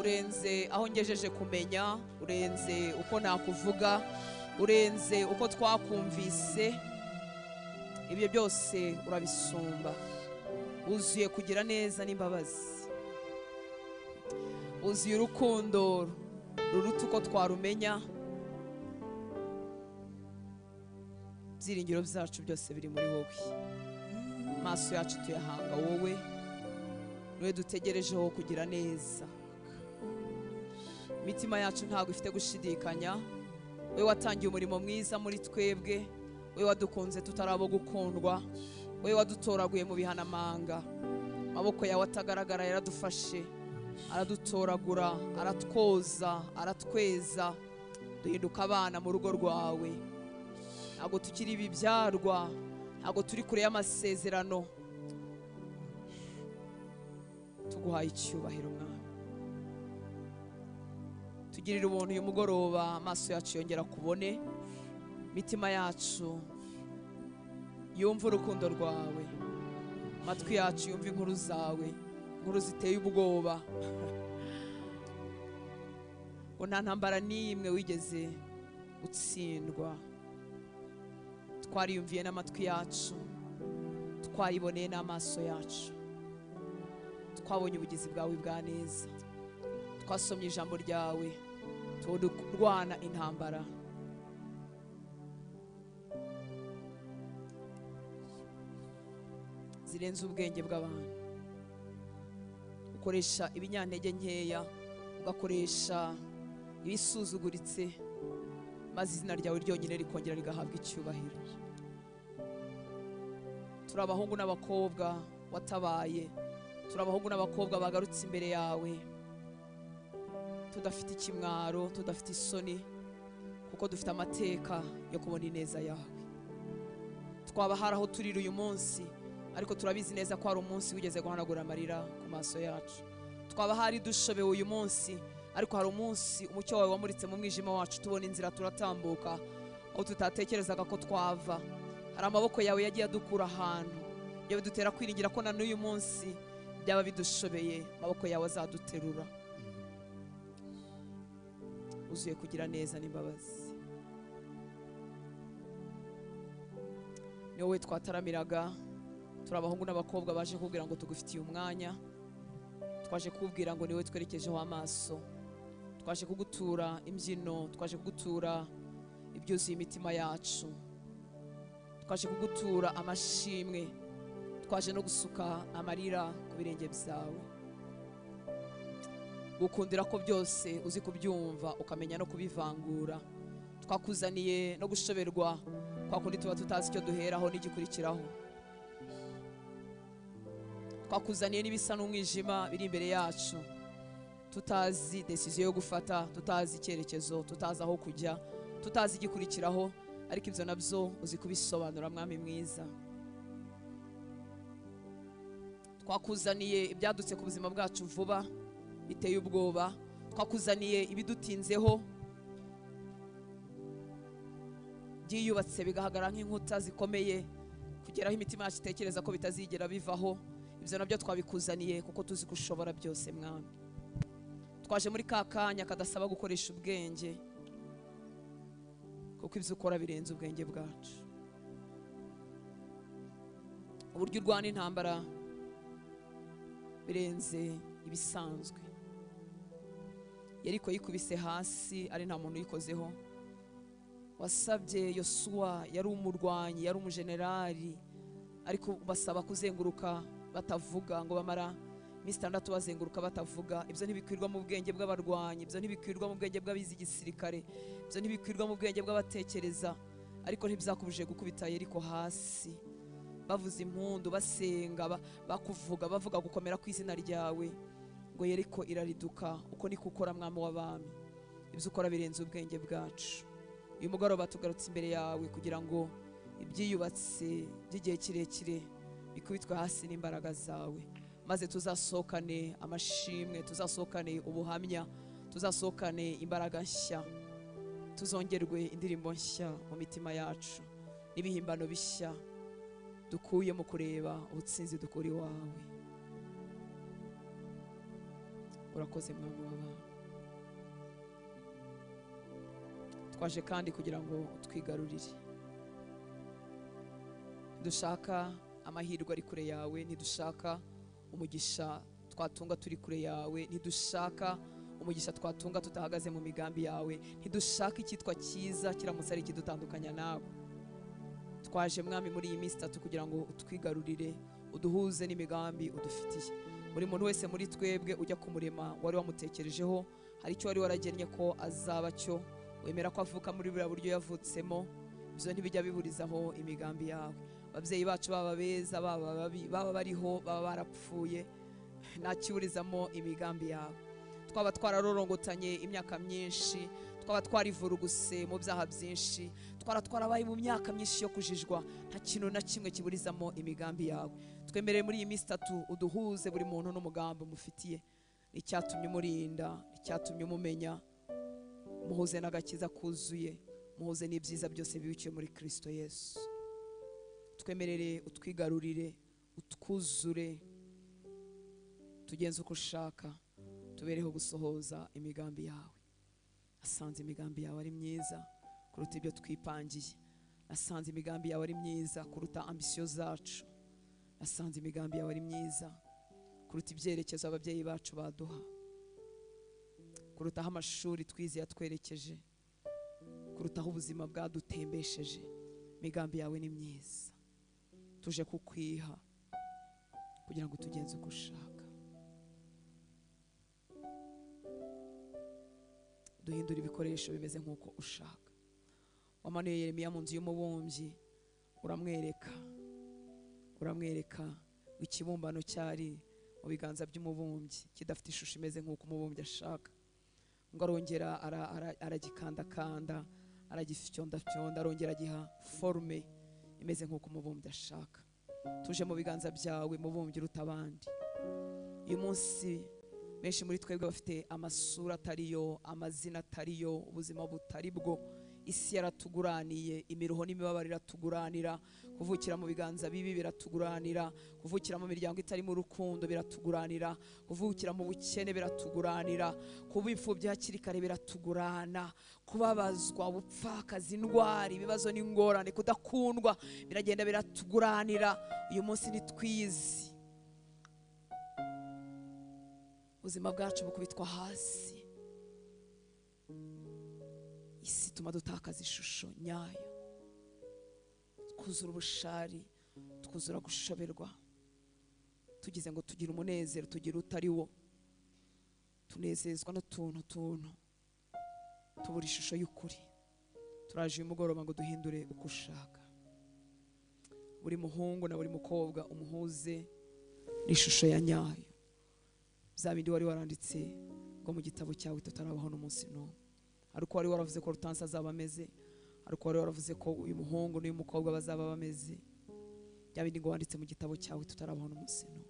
Urenze aho ngejeje kumenya, urenze uko nakuvuga, urenze uko twakumvise. Ibyo byose urabisumba. Wuzuye kugira neza n'imbabazi, wuzuye urukundo ruruta uko twarumenya. Ibyiringiro byacu byose biri muri wowe. Amaso yacu tuyahanga wowe, niwe dutegerejeho kugira neza. Imitima yacu ntabwo ifite gushidikanya. We watangiye umurimo mwiza muri twebwe, we wadukunze tutarabo gukundwa, we wadutoraguye mu bihanamanga. Amaboko yawe atagaragara yaradufashe, aradutoragura, aratwoza, aratweza, duhinduka abana mu rugo rwawe. Ntabwo tukiri ibibyarwa, ntabwo turi kure y'amasezerano. Tuguhaye icyubahiro Mwami. Tugirire ubuntu uyu mugoroba, amaso yacu yongera kubone, imitima yacu yumva urukundo rwawe, amatwi yacu yumva inkuru zawe, inkuru ziteye ubwoba. Ngo nta ntambara n'imwe wigeze utsindwa. Twariyumviye n'amatwi yacu, twariboneye n'amaso yacu, twabonye ubugizi bwawe bwa neza, twasomye ijambo ryawe, turwana intambara. Zirenze ubwenge bw'abantu. Ukoresha ibinyantege nkeya, ugakoresha ibisuzuguritse, maze izina ryawe ryonyine rikongera rigahabwa icyubahiro. Turi abahungu n'abakobwa watabaye, turi abahungu n'abakobwa bagarutse imbere yawe, tudafite ikimwaro, tudafite isoni, kuko dufite amateka yo kubona ineza yawe. Twaba hari aho turira uyu munsi, ariko turabizi neza ko hari umunsi wigeze guhanagura amarira ku maso yacu. Twaba hari dushobewe uyu munsi, ariko hari umunsi umucyo wawe wamuritse mu mwijima wacu, tubona inzira turatambuka aho tutatekerezaga ko twava. Hari amaboko yawe yagiye adukura ahantu, ibyo bidutera kwiringira ko na n'uyu munsi byaba bidushobeye, amaboko yawe azaduterura. Uzuye kugira neza n'imbabazi. Ni wowe twataramiraga. Turi abahungu n'abakobwa baje kubwira ngo tugufitiye umwanya, twaje kubwira ngo niwe twerekejeho amaso, twaje kugutura imbyino, twaje kugutura ibyuzuye imitima yacu, twaje kugutura amashimwe, twaje no gusuka amarira ku birenge byawe. Gukundira ko byose uzi kubyumva ukamenya no kubivangura. Twakuzaniye no gushoberwa kwa kundi tuba tutazi icyo duheraho n'igikurikiraho. Twakuzaniye n'ibisa n'umwijima biri imbere yacu, tutazi decision yo gufata, tutazi icyerekezo, tutazi aho kujya, tutazi igikurikiraho, ariko ibyo nabyo uzi kubisobanura Mwami mwiza. Twakuzaniye ibyadutse ku buzima bwacu vuba biteye ubwoba, twakuzaniye ibidutinzeho byiyubatse bigahagarara nk'inkuta zikomeye kugeraho imitima yacu itekereza ko bitazigera bivaho. Ibyo nabyo twabikuzaniye kuko tuzi ko ushobora byose Mwami. Twaje muri ka kanya kadasaba gukoresha ubwenge, kuko ibyo ukora birenze ubwenge bwacu. Uburyo urwana intambara birenze ibisanzwe. Yeriko yikubise hasi ari nta muntu uyikozeho. Wasabye Yosuwa, yari umurwanyi, yari umujenerali, ariko basaba kuzenguruka batavuga, ngo bamara iminsi 6 bazenguruka batavuga. Ibyo ntibikwirwa mu bwenge bw'abarwanyi, ibyo ntibikwirwa mu bwenge bw'abize igisirikare, ibyo ntibikwirwa mu bwenge bw'abatekereza, ariko ntibyakubuje gukubita Yeriko hasi. Bavuza impundu, basenga, bakuvuga, bavuga gukomera kw'izina ryawe, ngo Yeriko irariduka. Uko niko ukora Mwami w'abami. Ibyo ukora birenze ubwenge bwacu. Uyu mugoroba tugarutse imbere yawe kugira ngo ibyiyubatse by'igihe kirekire bikubitwe hasi n'imbaraga zawe, maze tuzasohokane amashimwe, tuzasohokane ubuhamya, tuzasohokane imbaraga nshya, tuzongerwe indirimbo nshya mu mitima yacu n'ibihimbano bishya dukuye mu kureba ubutsinzi dukura iwawe. Urakoze Mwami w'abami. Twaje kandi kugira ngo twigarurire. Dushaka amahirwe ari kure yawe, ntidushaka umugisha twatunga turi kure yawe, ntidushaka umugisha twatunga tutahagaze mu migambi yawe, ntidushaka icyitwa cyiza kiramutse ari ikidutandukanya nawe. Twaje Mwami muri iyi minsi itatu kugira ngo utwigarurire, uduhuze n'imigambi udufitiye. Buri muntu wese muri twebwe ujya kumurema wari wamutekerejeho, hari icyo wari waragennye ko azaba cyo, wemera ko avuka muri buriya buryo yavutsemo, ibyo ntibijya biburizaho imigambi yawe. Ababyeyi bacu baba beza, baba babi, baba bariho, baba barapfuye, nta kiburizamo imigambi yawe. Twaba twararorongotanye imyaka myinshi, twaba twarivuruguse mu byaha byinshi, twarabaye mu myaka myinshi yo kujijwa, nta kintu na kimwe kiburizamo imigambi yawe. Twemerere muri iyi minsi itatu uduhuze buri muntu n'umugambi umufitiye, icyatumye umurinda, icyatumye umumenya, muhuze n'agakiza kuzuye, muhuze n'ibyiza byose bibikiwe muri Kristo Yesu. Twemerere utwigarurire, utwuzure, tugenze uko ushaka, tubereho gusohoza imigambi yawe. Nasanze imigambi yawe ari myiza kuruta ibyo twipangiye. Nasanze imigambi yawe ari myiza kuruta ambisiyo zacu. Nasanze imigambi yawe ari myiza kuruta ibyerekezo ababyeyi bacu baduha, kuruta aho amashuri twize yatwerekeje, kuruta aho ubuzima bwadutembesheje. Imigambi yawe ni myiza. Tuje kukwiha kugira ngo tugenze uko ushaka. Duhindura ibikoresho bimeze nk'uko ushaka. Wamanuye Yeremiya mu nzu y'umubumbyi, uramwereka ikibumbano cyari mu biganza by'umubumbyi kidafite ishusho imeze nk'uko umubumbyi ashaka. Ngo arongera aragikandakanda, aragifyondafyonda, arongera agiha forume imeze nk'uko umubumbyi ashaka. Tuje mu biganza byawe, mubumbyi uruta abandi. Uyu munsi benshi muri twebwe bafite amasura atariyo, amazina atariyo, ubuzima butari bwo. Isi yaratuguraniye, imiruho n'imibabaro iratuguranira, kuvukira mu biganza bibi biratuguranira, kuvukira mu miryango itarimo urukundo biratuguranira, kuvukira mu bukene biratuguranira, kuba imfubyi hakiri kare biratugurana, kubabazwa, ubupfakazi, indwara, ibibazo n'ingorane, kudakundwa biragenda biratuguranira. Uyu munsi nitwizi, ubuzima bwacu bukubitwa hasi, isi ituma dutakaza ishusho nyayo, twuzura ubushari, twuzura gushoberwa, tugize ngo tugire umunezero, tugire utari wo, tunezezwa n'utuntu tuntu, tubura ishusho y'ukuri. Turaje uyu mugoroba ngo duhindure uko ushaka. Buri muhungu na buri mukobwa umuhuze n'ishusho ya nyayo, bya bindi wari waranditse ngo mu gitabo cyawe tutarabaho n'umunsi n'umwe. Ariko wari waravuze ko Rutansi azaba ameze, ariko wari waravuze ko uyu muhungu n'uyu mukobwa bazaba bameze, bya bindi ngo wanditse mu gitabo cyawe tutarabaho n'umunsi n'umwe.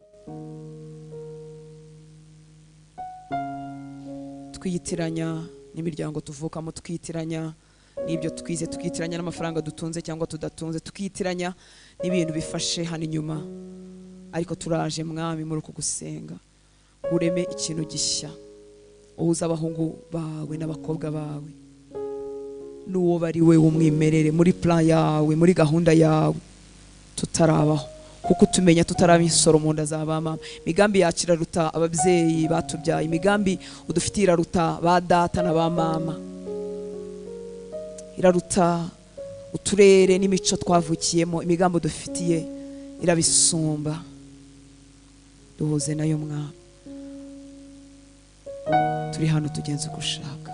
Twiyitiranya n'imiryango tuvukamo, twiyitiranya n'ibyo twize, tukiyitiranya n'amafaranga dutunze cyangwa tudatunze, tukiyitiranya n'ibintu bifashe hano inyuma. Ariko turaje Mwami muri uku gusenga, ureme ikintu gishya, uhuza abahungu bawe n'abakobwa bawe n'uwo bari we w'umwimerere muri plan yawe, muri gahunda yawe tutarabaho, kuko tumenya tutaraba insoro mu nda za ba mama. Imigambi yacu iraruta ababyeyi batubyaye, imigambi udufitiye iraruta ba data na ba mama, iraruta uturere n'imico twavukiyemo. Imigambi udufitiye irabisumba. Duhuze nayo Mwami, turi hano tugenze uko ushaka.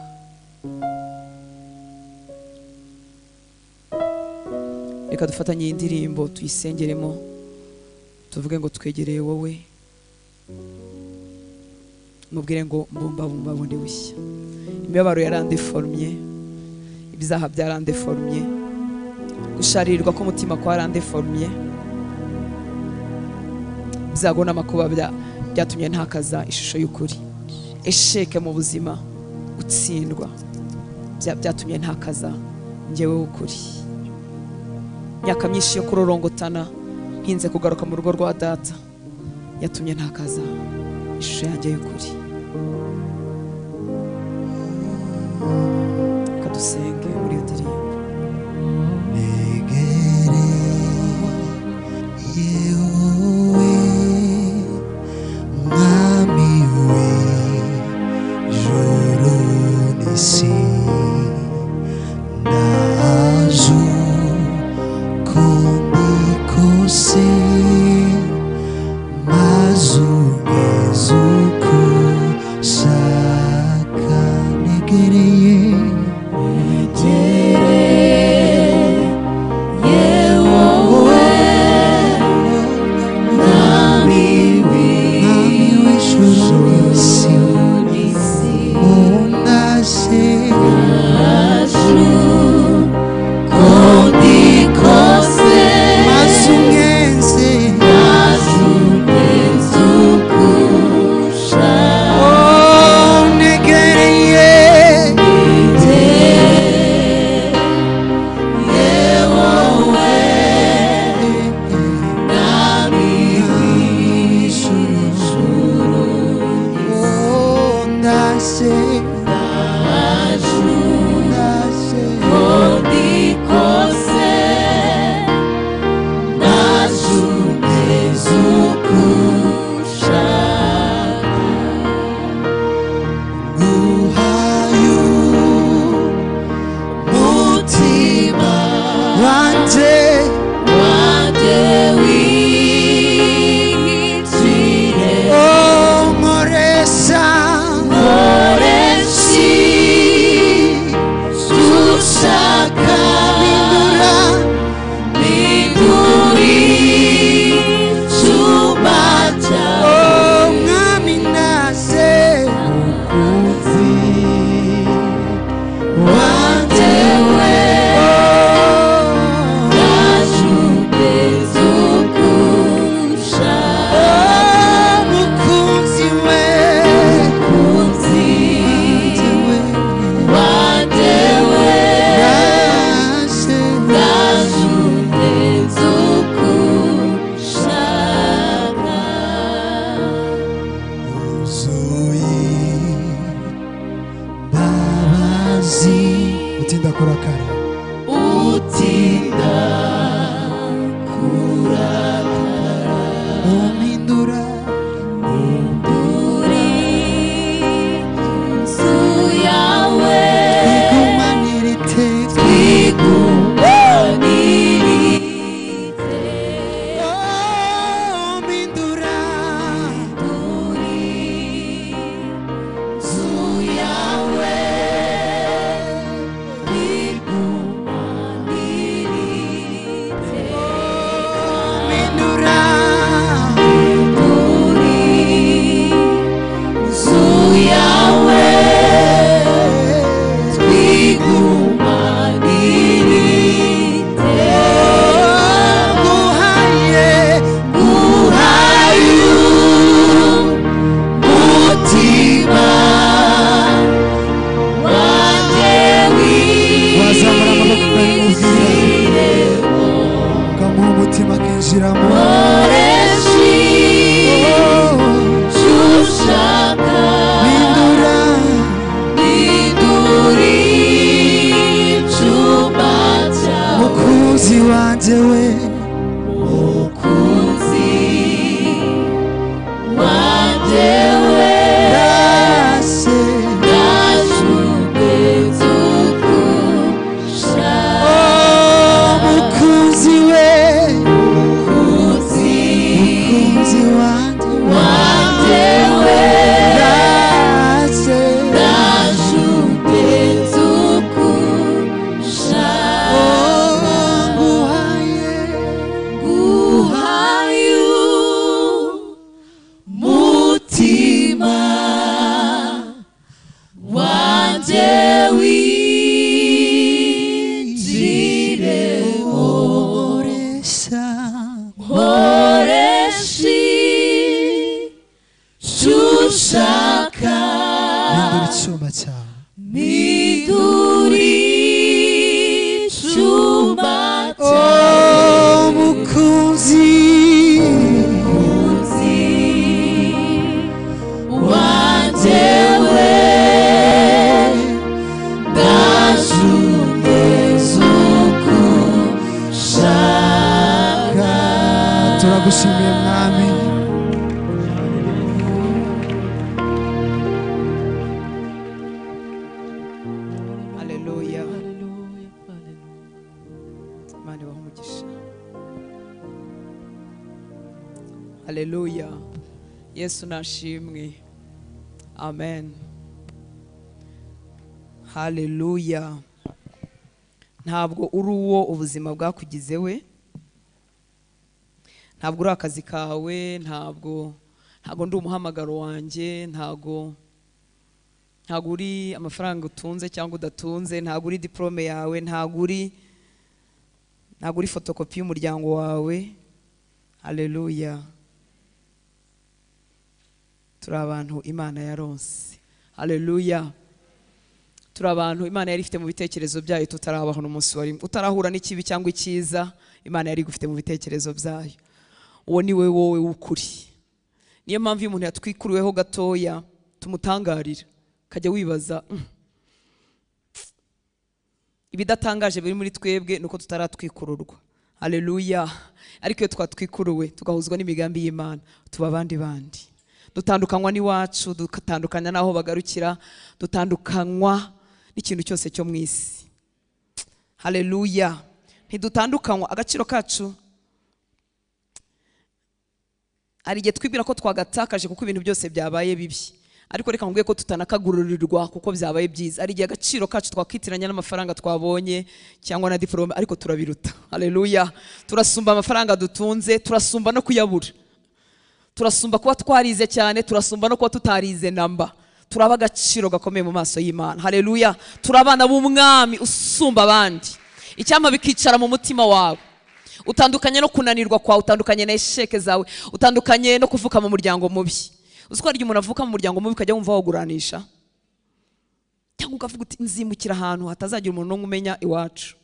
Reka dufatanye iyi ndirimbo tuyisengeremo, tuvuge ngo twegereye wowe, mubwire ngo mbumbabumba bundi bushya. Imibabaro yarandeformye, ibyaha byarandeformye, gusharirirwa k'umutima kwarandeformye, ibyago n'amakuba byatumye ntakaza ishusho y'ukuri. Esheke mu buzima, gutsindwa byatumye ntakaza njyewe w'ukuri. Imyaka myinshi yo kurorongotana ntinze kugaruka mu rugo rwa data yatumye ntakaza ishusho yanjye y'ukuri. Reka dusenge muri iyo ndirimbo. Negere yewe mwami w'ijuru n'isi, ndaje uko ndi kose, maze unkize uko ushaka. Negereye mwami w'ijuru n'isi, undaje maze ungenze. Oh, negereye Oh, ndaje ndaje nguhaye umutima wanje, oh, nkoresha hindura oh, mwami ndaje oh, mukunzi we ndaje wuzuye imbabazi. Utinda kurakara umpindura twigumanira iteka. Oh, umpindura umpindura nguhaye Wazamura amaboko ukabimubwira, ukamuha umutima akinjiramo. mpindura mukunzi wanje we ndaje oh, mukunzi we mukunzi wanje ndaje oh, nguhaye nkoresha Hindura icyuma cyawe. Oh, mukunzi Wanjye Haleluya. Yesu nashimwe. Amen. Haleluya. Ntabwo uri uwo ubuzima bwakugize we, ntabwo uri akazi kawe, ntabwo ndi umuhamagaro wanjye, ntabwo uri amafaranga utunze cyangwa udatunze, ntabwo uri diplome yawe, ntabwo uri fotokopi y'umuryango wawe. Haleluya. Turi abantu Imana yaronse. Haleluya. Turi abantu Imana yari ifite mu bitekerezo byayo tutarabaho n'umunsi wari utarahura n'ikibi cyangwa icyiza. Imana yari igufite mu bitekerezo byayo. Uwo ni we wowe w'ukuri. Niyo mpamvu iyo umuntu yatwikuruweho gatoya tumutangarira, kajya wibaza ibidatangaje biri muri twebwe nuko tutaratwikururwa. Haleluya. Ariko iyo twatwikuruwe tugahuzwa n'imigambi y'Imana, tuba abandi bandi. Dutandukanywa n'iwacu, dutandukanya n'aho bagarukira, dutandukanywa n'ikintu cyose cyo mu isi. Haleluya. Ntidutandukanywa agaciro kacu. Hari igihe twibwira ko twagatakaje kuko ibintu byose byabaye bibi, ariko reka nkubwiye ko tutanakagururirwa kuko byabaye byiza. Hari igihe agaciro kacu twakitiranya n'amafaranga twabonye cyangwa na diplome, ariko turabiruta. Haleluya. Turasumba amafaranga dutunze, turasumba no kuyabura, turasumba kuba twarize cyane, turasumba no kuba tutarize namba. Turaba agaciro gakomeye mu maso y'Imana. Haleluya. Turabana b'umwami usumba abandi. Icyampa bikicara mu mutima wawe. Utandukanye no kunanirwa kwawe, utandukanye na esheke zawe, utandukanye no kuvuka mu muryango mubi. Uzi ko hari umuntu avuka mu muryango mubi ukajya wumva waguranisha, cyangwa ukavuga uti nzimukira ahantu hatazagira umuntu n'umwe umenya iwacu.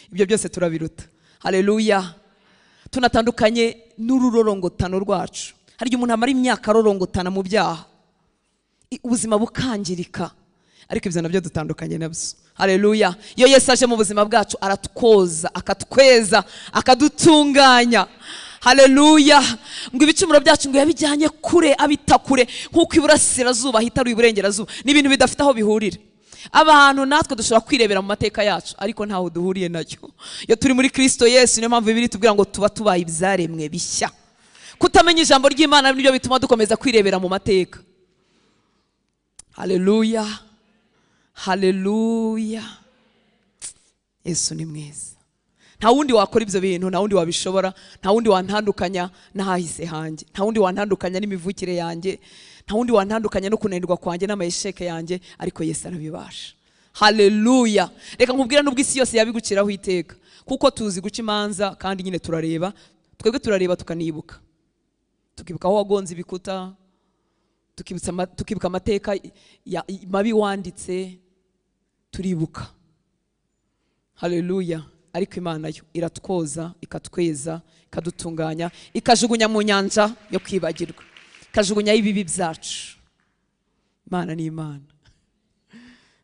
Ibyo byose turabiruta. Haleluya. Tunatandukanye n'ururorongotano rwacu. Hari igihe umuntu amara imyaka arorongotana mu byaha, ubuzima bukangirika, ariko ibyo nabyo dutandukanye nabyo. Haleluya. Iyo Yesu aje mu buzima bwacu aratwoza, akatweza, akadutunganya. Haleluya. Ngo ibicumuro byacu ngo yabijyanye kure, abita kure, nkuko iburasirazuba hitaruye iburengerazuba. Ni ibintu bidafite aho bihurira. Abantu natwe dushobora kwirebera mu mateka yacu, ariko ntaho duhuriye nayo. Iyo turi muri Kristo Yesu, niyo mpamvu Bibiliya itubwira ngo tuba tubaye ibyaremwe bishya. Kutamenya ijambo ry'Imana nibyo bituma dukomeza kwirebera mu mateka. Haleluya. Haleluya. Yesu ni mwiza. Nta wundi wakora ibyo bintu, nta wundi wabishobora, nta wundi wantandukanya n'ahahise hanjye, nta wundi wantandukanya n'imivukire yanjye, nta wundi wantandukanya no kunanirwa kwanjye n'amayesheke yanjye, ariko Yesu arabibasha. Haleluya. Reka nkubwire n'ubwo isi yose yabiguciraho iteka, kuko tuzi guca imanza kandi nyine turareba, twebwe turareba tukanibuka. Tukibuka aho wagonze ibikuta, tukibuka amateka mabi wanditse, turibuka. Haleluya. Ariko Imana yo iratwoza, ikatweza, ikadutunganya, ikajugunya mu nyanja yo kwibagirwa, ikajugunya ibibi byacu. Imana ni Imana.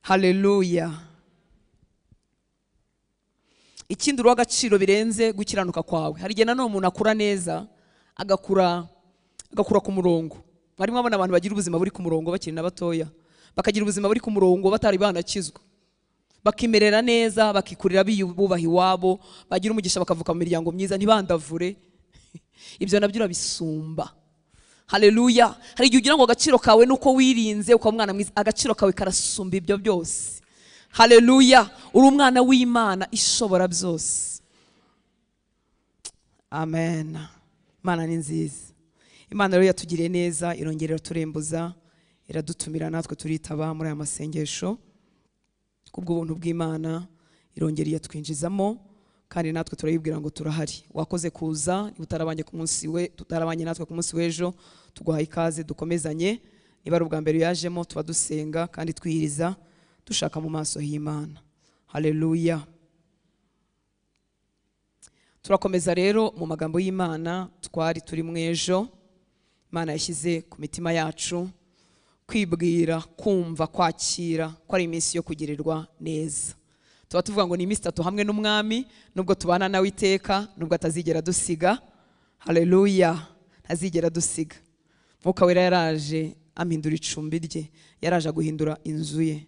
Haleluya. Ikindi uruha agaciro birenze gukiranuka kwawe. Hari igihe nanone umuntu akura neza, agakura ku murongo. Mwari mwabona abantu bagira ubuzima buri ku murongo bakiri na batoya, bakagira ubuzima buri ku murongo batari banakizwa, bakimerera neza, bakikurira bubaha iwabo, bagira umugisha bakavuka mu miryango myiza, ntibandavure. Ibyo nabyo urabisumba. Haleluya. Hari igihe ugira ngo agaciro kawe nuko wirinze ukaba umwana mwiza, agaciro kawe karasumba ibyo byose. Haleluya. Uri umwana w'Imana ishobora byose. Amen. Imana ni nziza. Imana rero yatugiriye neza, irongera iraturembuza, iradutumira natwe turitaba muri aya masengesho. Kubw'ubuntu bw'Imana irongera yatwinjizamo, kandi natwe turayibwira ngo turahari. Wakoze kuza, niba utarabanye ku munsi we, tutarabanye natwe ku munsi w'ejo, tuguhaye ikaze dukomezanye. Niba ari ubwa mbere yajemo, tuba dusenga kandi twiyiriza dushaka mu maso y'Imana. Haleluya. Turakomeza rero mu magambo y'Imana twari turi mu ejo. Imana yashyize ku mitima yacu kwibwira, kumva, kwakira ko ari iminsi yo kugirirwa neza. Tuba tuvuga ngo ni iminsi itatu hamwe n'umwami, nubwo tubana nawe iteka, nubwo atazigera dusiga. Haleluya. Ntazigera dusiga. Mwuka Wera yaraje amhindura icumbi rye, yaraje guhindura inzu ye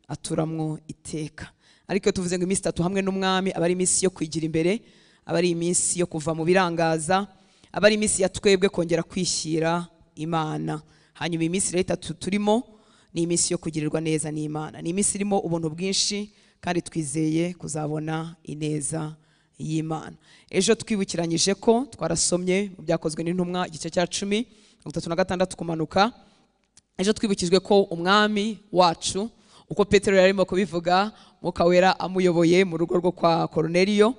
aturamwo iteka. Ariko iyo tuvuze ngo iminsi itatu hamwe n'umwami, aba ari iminsi yo kwigira imbere, aba ari iminsi yo kuva mu birangaza, Aba ari iminsi ya twebwe kongera kwishyira Imana. Hanyuma iminsi rero itatu turimo ni iminsi yo kugirirwa neza n'Imana, ni iminsi irimo ubuntu bwinshi kandi twizeye kuzabona ineza y'Imana. Ejo twibukiranyije ko twarasomye mu Byakozwe n'Intumwa igice cya 10 36 kumanuka. Ejo twibukijwe ko umwami wacu, uko Petero yarimo kubivuga, Mwuka Wera amuyoboye mu rugo rwo kwa Korneliyo,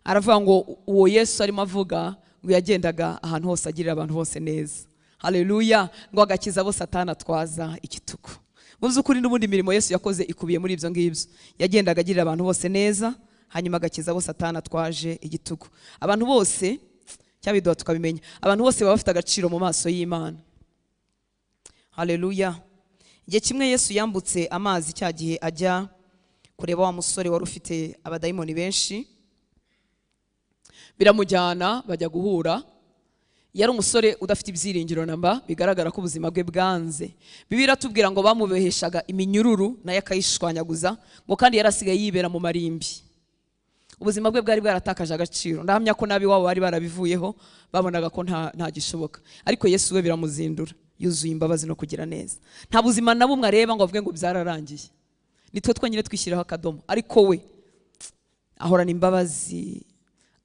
aravuga ngo uwo Yesu arimo avuga ngo yagendaga ahantu hose agirira abantu bose neza. Haleluya, ngo agakiza bose Satani atwaza igitugu. Mu by'ukuri n'ubundi mirimo Yesu yakoze ikubiye muri ibyo ngibyo. Yagendaga agirira abantu bose neza, hanyuma agakiza bose Satani atwaje igitugu. Abantu bose cyabiduha tukabimenya, abantu bose baba bafite agaciro mu maso y'Imana. Haleluya. Igihe kimwe Yesu yambutse amazi cya gihe ajya kureba wa musore wari ufite abadayimoni benshi, biramujyana bajya guhura. Yari umusore udafite ibyiringiro namba, bigaragara ko ubuzima bwe bwanze. Bibiliya iratubwira ngo bamuboheshaga iminyururu nayo akayishwanyaguza, ngo kandi yarasigaye yibera mu marimbi. Ubuzima bwe bwari bwaratakaje agaciro. Ndahamya ko nabi wabo bari barabivuyeho, babonaga ko nta gishoboka. Ariko Yesu we biramuzindura, yuzuye imbabazi no kugira neza. Nta buzima na bumwe areba ngo avuge ngo byararangiye. Nitwe twenyine twishyiraho akadomo, ariko we ahorana imbabazi,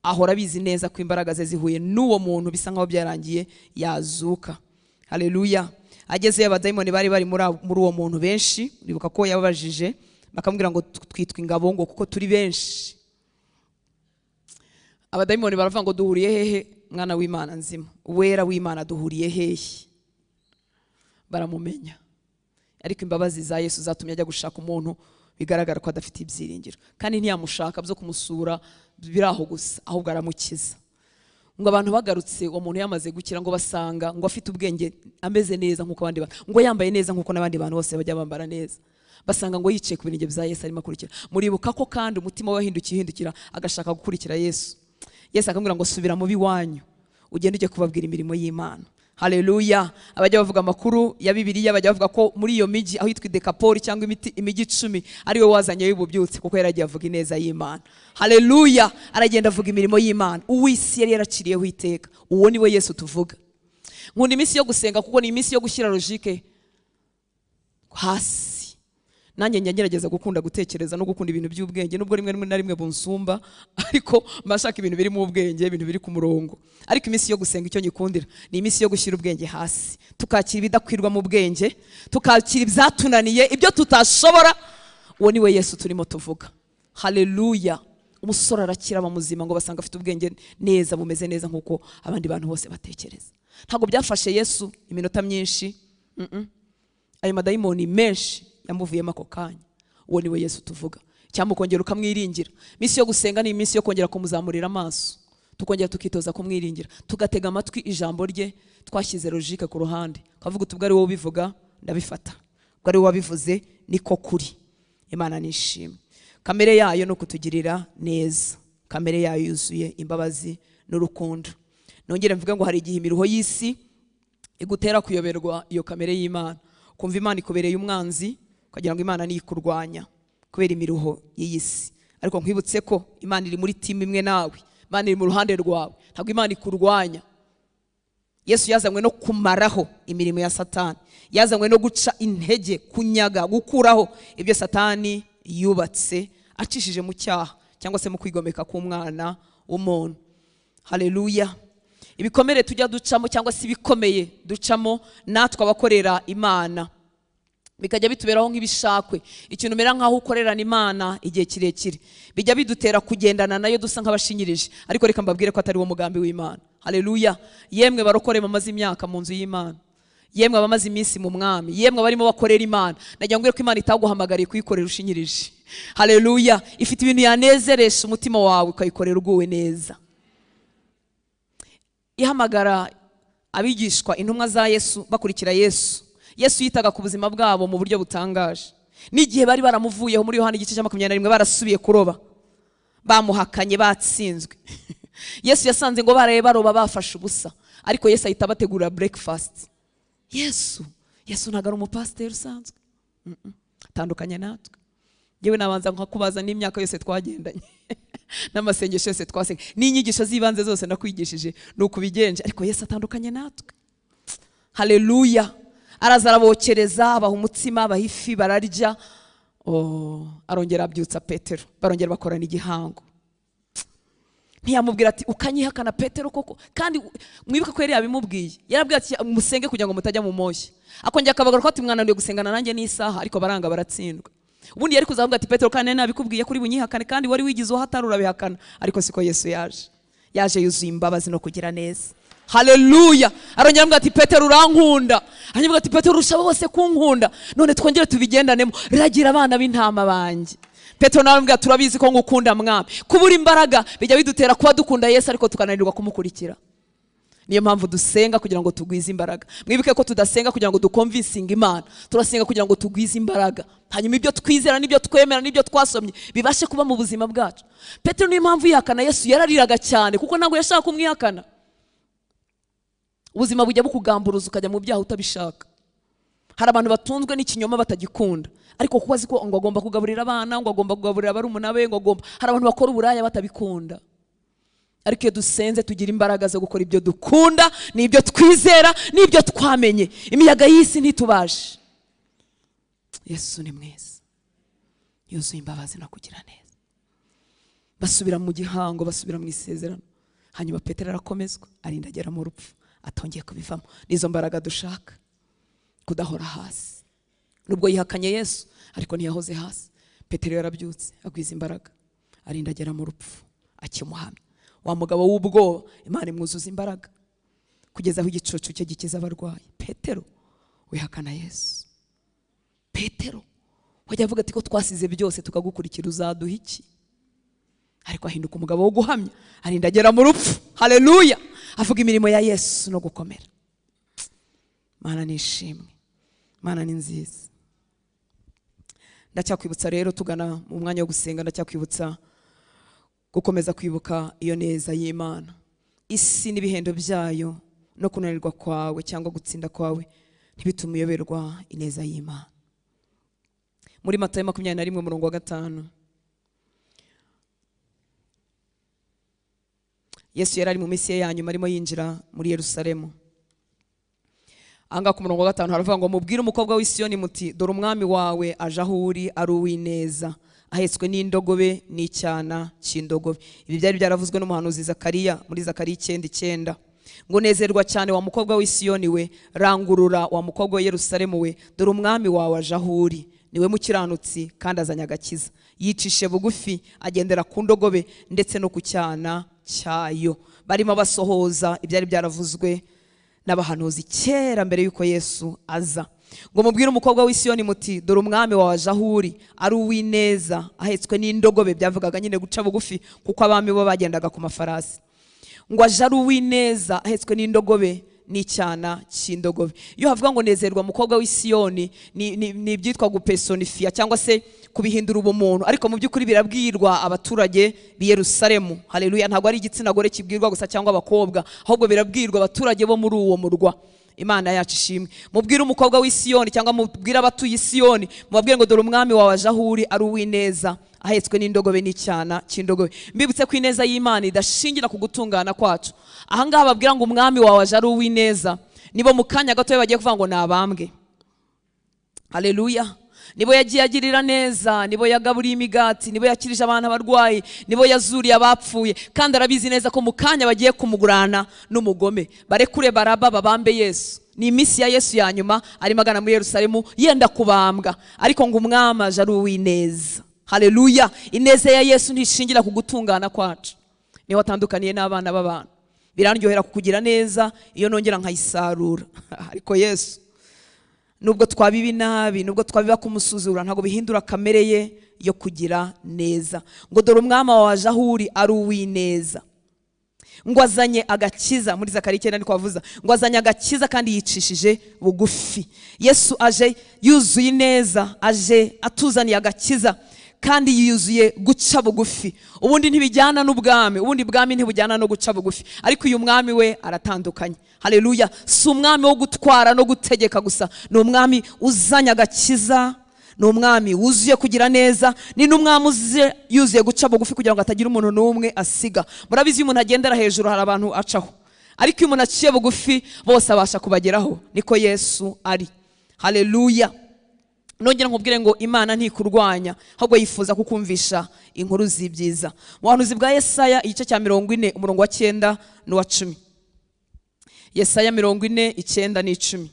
ahora abizi neza ko imbaraga ze zihuye n'uwo muntu bisa nkaho byarangiye yazuka. Haleluya. Agezeyo abadayimoni bari bari muri uwo muntu benshi, uribuka ko yababajije bakamubwira ngo twitwa ingabo ngo kuko turi benshi. Abadayimoni baravuga ngo duhuriye hehe mwana w'Imana nzima, uwera w'Imana duhuriye hehe? Baramumenya. Ariko imbabazi za Yesu zatumye ajya gushaka umuntu bigaragara ko adafite ibyiringiro, kandi ntiyamushaka byo kumusura biraho gusa, ahubwo aramukiza. Ngo abantu bagarutse uwo muntu yamaze gukira, ngo basanga ngo afite ubwenge, ameze neza nkuko abandi bantu, ngo yambaye neza nkuko n'abandi bantu bose bajya bambara neza. Basanga ngo yicaye ku birenge bya Yesu arimo akurikira. Muribuka ko kandi umutima we wahindukiye uhindukira agashaka gukurikira Yesu. Yesu akamubwira ngo subira mu biwanyu, ugende ujye kubabwira imirimo y'Imana. Haleluya. Abajya bavuga amakuru ya Bibiliya bajya bavuga ko muri iyo miji aho yitwa Dekapoli cyangwa imiji 10 ari we wazanye y'ububyutse, kuko yaragiye avuga ineza y'Imana. Haleluya. Aragenda avuga imirimo y'Imana, uw'isi yari yaraciriyeho iteka. Uwo ni we Yesu tuvuga. Nkunda iminsi yo gusenga kuko ni iminsi yo gushyira logique hasi. Nanjye njya ngerageza gukunda gutekereza no gukunda ibintu by'ubwenge, nubwo rimwe na rimwe bunsumba, ariko mbashaka ibintu biri mu bwenge, ibintu biri ku murongo. Ariko iminsi yo gusenga icyo nyikundira ni iminsi yo gushyira ubwenge hasi, tukakira ibidakwirwa mu bwenge, tukakira ibyatunaniye, ibyo tutashobora. Uwo ni we Yesu turimo tuvuga. Haleluya. Umusore arakira aba muzima, ngo basanga afite ubwenge neza, bumeze neza nkuko abandi bantu bose batekereza. Ntabwo byafashe Yesu iminota myinshi, ayo madayimoni menshi yamuvuyemo ako kanya. Uwo ni we Yesu tuvuga. Cyamukongera ukamwiringira. Iminsi yo gusenga ni iminsi yo kongera kumuzamurira amaso, tukongera tukitoza kumwiringira, tugatega amatwi ijambo rye, twashyize logique ku ruhande. Kavuga uti ubwo ari wowe ubivuga ndabifata, ubwo ari wowe wabivuze niko kuri. Imana nishimwe. Kamere yayo no kutugirira neza, kamere yayo yuzuye imbabazi n'urukundo. Nongere mvuge ngo hari igihe imiruho y'isi igutera kuyoberwa iyo kamere y'Imana, kumva Imana ikubereye umwanzi, ukagira ngo Imana niyikurwanya kubera imiruho y'isi. Ariko nkwibutse ko Imana iri muri timu imwe nawe, Imana iri mu ruhande rwawe, ntabwo Imana ikurwanya. Yesu yazanywe no kumaraho imirimo ya Satani, yazanywe no guca intege, kunyaga, gukuraho ibyo Satani yubatse acishije mu cyaha cyangwa se mu kwigomeka k'umwana w'umuntu. Haleluya. Ibikomere tujya ducamo cyangwa se ibikomeye ducamo natwe abakorera Imana bikajya bituberaho nk'ibishakwe. Ikintu umera nkaho ukorerana Imana igihe kirekire bijya bidutera kugendana nayo dusa nk'abashinyirije, ariko reka mbabwire ko atari wo mugambi w'Imana. Haleluya. Yemwe barokore bamaze imyaka mu nzu y'Imana, yemwe abamaze iminsi mu mwami, yemwe barimo bakorera Imana, nagira ngo ko Imana itaguhamagariye kuyikorera ushinyirije. Haleluya. Ifite ibintu yanezeresha umutima wawe ukayikorera uguwe neza. Ihamagara abigishwa intumwa za Yesu bakurikira Yesu. Yesu yitaga ku buzima bwabo mu buryo butangaje. N'igihe bari baramuvuyeho muri Yohana igice cya 21 barasubiye kuroba, bamuhakanye, batsinzwe. Yesu yasanze ngo baraye baroba bafashe ubusa, ariko Yesu ahita abategurira breakfast. Yesu ntabwo ari umupasiteri usanzwe, atandukanye natwe. Yewe nabanza nkakubaza n'imyaka yose twagendanye. N'amasengesho yose twasenga, n'inyigisho z'ibanze zose nakwigishije ni ukubigenje, ariko Yesu atandukanye natwe. Haleluya. Araza arabokereza, abaha umutsima, abaha ifi, bararya. Oh, arongera abyutsa Petero, barongera bakorana igihango. Ntiyamubwira ati ukanyihakana Petero koko, kandi mwibuke ko yari yabimubwiye. Yarabwiye ati musenge kugira ngo mutajya mu moshya. Akongera akabagaruka ati mwananiwe gusengana nanjye n'isaha, ariko baranga baratsindwa. Ubundi yari kuzavuga ati Petero kandi nabikubwiye kuri bunyihakane, kandi wari wigize uhatari urabihakana. Ariko siko Yesu yaje. Yaje yuzuye imbabazi no kugira neza. Haleluya. Arongera aramubwira ati Petero urankunda. Hanyuma ati Petero urusha bose kunkunda, none twongere tubigendanemo, ragira abana b'intama banjye. Petero nawe aramubwira turabizi ko ngukunda mwami. Kubura imbaraga bijya bidutera kuba dukunda Yesu ariko tukananirwa kumukurikira. Niyo mpamvu dusenga kugira ngo tugwize imbaraga. Mwibuke ko tudasenga kugira ngo dukonvinsinge Imana, turasenga kugira ngo tugwize imbaraga. Hanyuma ibyo twizera n'ibyo twemera n'ibyo twasomye bibashe kuba mu buzima bwacu. Petero niyo mpamvu yihakana Yesu yarariraga cyane, kuko ntabwo yashaka kumwihakana. Ubuzima bujya bukugamburuza ukajya mu byaha utabishaka. Hari abantu batunzwe n'ikinyoma batagikunda, ariko kuko azi ko ngo agomba kugaburira abana, ngo agomba kugaburira barumuna be, ngo agomba. Hari abantu bakora uburaya batabikunda. Ariko iyo dusenze tugira imbaraga zo gukora ibyo dukunda, n'ibyo twizera, n'ibyo twamenye. Imiyaga y'isi ntitubashe. Yesu ni mwiza, yuzuye imbabazi no kugira neza. Basubira mu gihango, basubira mu isezerano. Hanyuma Petero arakomezwa, arinda agera mu rupfu, atongeye kubivamo. Nizo mbaraga dushaka, kudahora hasi. Nubwo yihakanye Yesu, ariko ntiyahoze hasi. Petero yarabyutse, agwiza imbaraga, arinda agera mu rupfu, akimuhamya. Wa mugabo w'ubwoba, Imana imwuzuza imbaraga kugeza aho igicucu cye gikiza abarwayi. Petero wihakana Yesu, Petero wajya avuga ati ko twasize byose tukagukurikira uzaduha iki? Ariko ahinduka umugabo wo guhamya, arinda agera mu rupfu. Haleluya. Avuga imirimo ya Yesu no gukomera. Mana nishimwe, Mana ni nziza. Ndacyakwibutsa rero tugana mu mwanya wo gusenga, ndacyakwibutsa gukomeza kwibuka iyo neza y'Imana. Isi n'ibihendo byayo no kunanirwa kwawe cyangwa gutsinda kwawe ntibitume uyoberwa ineza y'Imana. Muri Matayo 21 umurongo wa 5, Yesu yari ari mu minsi ye ya nyuma arimo yinjira muri Yerusalemu. Anga ku murongo wa 5 haravuga ngo mubwire umukobwa w'i Siyoni muti dore umwami wawe aje aho uri ari uw'ineza, ahetswe n'indogobe n'icyana cy'indogobe. Ibi byari byaravuzwe n'umuhanuzi Zakariya muri Zakariya 9:9. Ngo nezerwa cyane wa mukobwa w'i Siyoni we, rangurura wa mukobwa wa Yerusalemu we, dore umwami wawe aje aho uri, niwe mukiranutsi kandi azanye agakiza, yicishe bugufi agendera ku ndogobe ndetse no ku cyana cyayo. Barimo basohoza ibyari byaravuzwe n'abahanuzi kera mbere yuko Yesu aza. Ngo mubwire umukobwa w'i Siyoni muti dore umwami wawe aje aho uri ari uw'ineza, ahetswe n'indogobe. Byavugaga nyine guca bugufi, kuko abami bo bagendaga ku mafarasi. Ngo aje ari uw'ineza, ahetswe n'indogobe n'icyana cy'indogobe. Iyo havuga ngo nezerwa mukobwa w'i Siyoni, ni ibyitwa gupesonifia cyangwa se kubihindura ubumuntu, ariko mu by'ukuri birabwirwa abaturage b'i Yerusalemu. Haleluya. Ntabwo ari igitsina gore kibwirwa gusa cyangwa abakobwa, ahubwo birabwirwa abaturage bo muri uwo murwa. Imana yacu ishimwe. Mubwire umukobwa w'i Siyoni cyangwa mubwire abatuye Siyoni, mubabwire ngo dore umwami wawe aje aho uri ari uw'ineza, ahetswe n'indogobe n'icyana cy'indogobe. Mbibutse ko ineza y'Imana idashingira ku gutungana kwacu. Aha ngaha babwira ngo umwami wawe aje ari uw'ineza, nibo mu kanya gato bagiye kuvuga ngo nabambwe. Haleluya. Nibo yagiye agirira neza, nibo yagaburiye imigati, nibo yakirije abantu abarwayi, nibo yazuriye abapfuye, kandi arabizi neza ko mu kanya bagiye kumugurana n'umugome. Barekure Baraba babambe Yesu. Ni iminsi ya Yesu ya nyuma, arimo agana muri Yerusalemu yenda kubambwa, ariko ngo umwami aje ari uw'ineza. Haleluya. Ineza ya Yesu ntishingira ku gutungana kwacu. Niho atandukaniye n'abana b'abantu. Birandyohera kukugira neza iyo nongera nkayisarura. Ariko Yesu, nubwo twabibi nabi, nubwo twabiba kumusuzura, ntabwo bihindura kamere ye yo kugira neza. Ngo dore umwami wawe aje aho uri ari uw'ineza, ngo azanye agakiza. Muri Zakariya 9 niko avuza ngo azanye agakiza kandi yicishije bugufi. Yesu aje yuzuye ineza, aje atuzaniye agakiza kandi yuzuye guca bugufi. Ubundi ntibijyana n'ubwami, ubundi bwami ntibujyana no guca bugufi, ariko uyu mwami we aratandukanye. Haleluya. Si umwami wo gutwara no gutegeka gusa, ni umwami uzanye agakiza, Ni umwami wuzuye kugira neza, ni n'umwami yuzuye guca bugufi kugira ngo atagira umuntu n'umwe asiga. Murabizi iyo umuntu agendera hejuru hari abantu acaho, ariko iyo umuntu aciye bugufi bose abasha kubageraho. Niko Yesu ari. Haleluya. Nongera nkubwire ngo Imana ntikurwanya, ahubwo yifuza kukumvisha inkuru z'ibyiza. Mu buhanuzi bwa Yesaya igice cya 40 umurongo wa 9 n'uwa 10. Yesaya 40 9 n'10.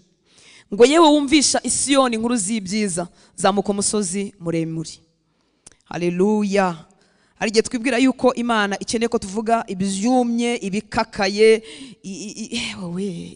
Ngo yewe wumvisha Isiyoni inkuru z'ibyiza, zamuka umusozi muremure. Haleluya. Hari igihe twibwira yuko Imana ikeneye ko tuvuga ibyumye, ibikakaye,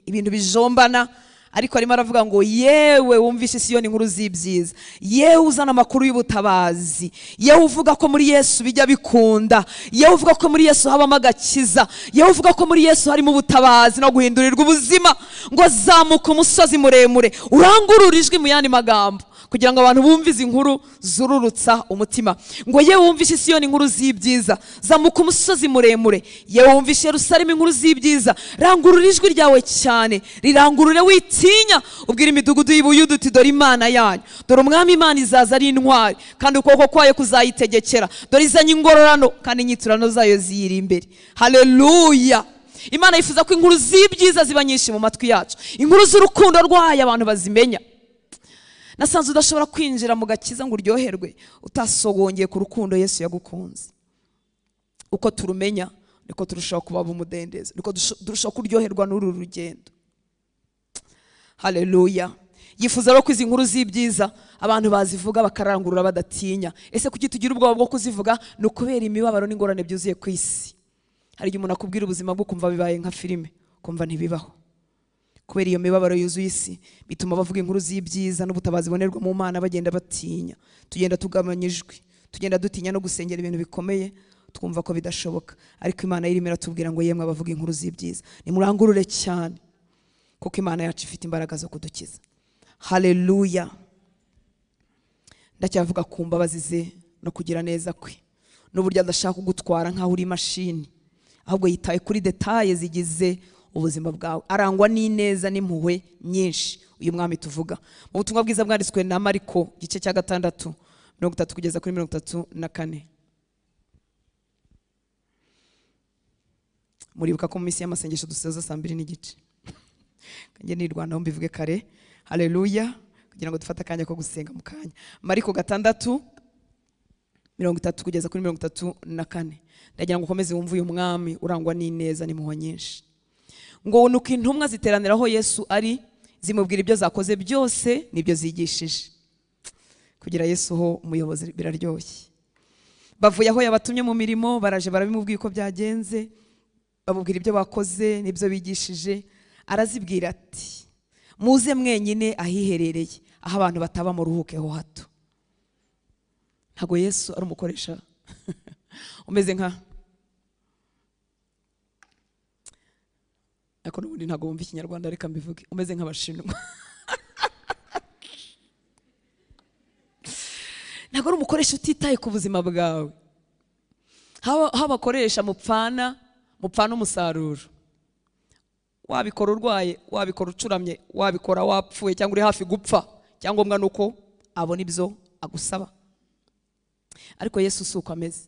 ibintu bijombana, ariko arimo aravuga ngo yewe wumvishe Isiyoni inkuru z'ibyiza, yewe uzana amakuru y'ubutabazi, yewe uvuga ko muri Yesu bijya bikunda, yewe uvuga ko muri Yesu habamo agakiza, yewe uvuga ko muri Yesu harimo ubutabazi no guhindurirwa ubuzima, ngo zamuka umusozi muremure, urangurure ijwi mu yandi magambo kugira ngo abantu bumve izi nkuru zururutsa umutima. Ngo yewe wumvishe Isiyoni inkuru z'ibyiza, zamuka umusozi muremure, yewe wumvishe Yerusalemu inkuru z'ibyiza, rangurura ijwi ryawe cyane, rirangurure witinya, ubwira imidugudu y'Ubuyuda uti dore Imana yanyu, dore umwami Imana izaza ari intwari, kandi ukuboko kwayo kuzayitegekera, dore izanye ingororano kandi inyiturano zayo ziyiri imbere. Haleluya. Imana yifuza ko inkuru z'ibyiza ziba nyinshi mu matwi yacu, inkuru z'urukundo rwayo abantu bazimenya. Nasanze udashobora kwinjira mu gakiza ngo uryoherwe utasogongeye ku rukundo Yesu yagukunze. Uko turumenya niko turushaho kuba umudendezo, niko turushaho kuryoherwa n'uru rugendo. Haleluya. Yifuza rero ko izi nkuru z'ibyiza abantu bazivuga bakarangurura badatinya. Ese kuki tugira ubwoba bwo kuzivuga? Ni ukubera imibabaro n'ingorane byuzuye ku isi. Hari igihe umuntu akubwira ubuzima bwo kumva bibaye nka filime, kumva ntibibaho. Kubera iyo mibabaro yuzuye isi bituma bavuga inkuru z'ibyiza n'ubutabazi bonerwa mu Mana bagenda batinya. Tugenda tugabanya ijwi, tugenda dutinya no gusengera ibintu bikomeye, twumva ko bidashoboka. Ariko Imana irimo iratubwira ngo yemwe abavuga inkuru z'ibyiza, nimurangurure cyane, kuko Imana yacu ifite imbaraga zo kudukiza. Haleluya. Ndacyavuga ku mbabazi ze no kugira neza kwe, n'uburyo adashaka kugutwara nkaho uri imashini, ahubwo yitaye kuri detaye zigize ubuzima bwawe. Arangwa n'ineza n'impuhwe nyinshi uyu mwami tuvuga. Mu butumwa bwiza bwanditswe na Mariko igice cya 6 30 kugeza kuri 34. Muribuka ko mu minsi y'amasengesho dusoza saa 2:30. Kanjye nirwanaho mbivuge kare. Haleluya, kugira ngo dufate akanya ko gusenga mu kanya. Mariko 6 30 kugeza kuri 34. Ndagira ngo ukomeze wumve uyu mwami urangwa n'ineza n'impuhwe nyinshi. Ngo nuko intumwa ziteraniraho Yesu ari, zimubwira ibyo zakoze byose nibyo zigishije. Kugira Yesu ho umuyobozi biraryoshye. Bavuye aho yabatumye mu mirimo, baraje barabimubwiye uko byagenze, bamubwira ibyo bakoze nibyo bigishije. Arazibwira ati muze mwenyine ahiherereye, aho abantu bataba muruhukeho hato. Ntago Yesu ari umukoresha umeze nka ariko n'ubundi ntago wumva ikinyarwanda, reka mbivuge, umeze nk'abashinwa. Ntago ari umukoresha utitaye ku buzima bwawe. Aho abakoresha mupfana umusaruro. Wabikora urwaye, wabikora ucuramye, wabikora wapfuye cyangwa uri hafi gupfa, cyangombwa nuko abona ibyo agusaba. Ariko Yesu si uko ameze.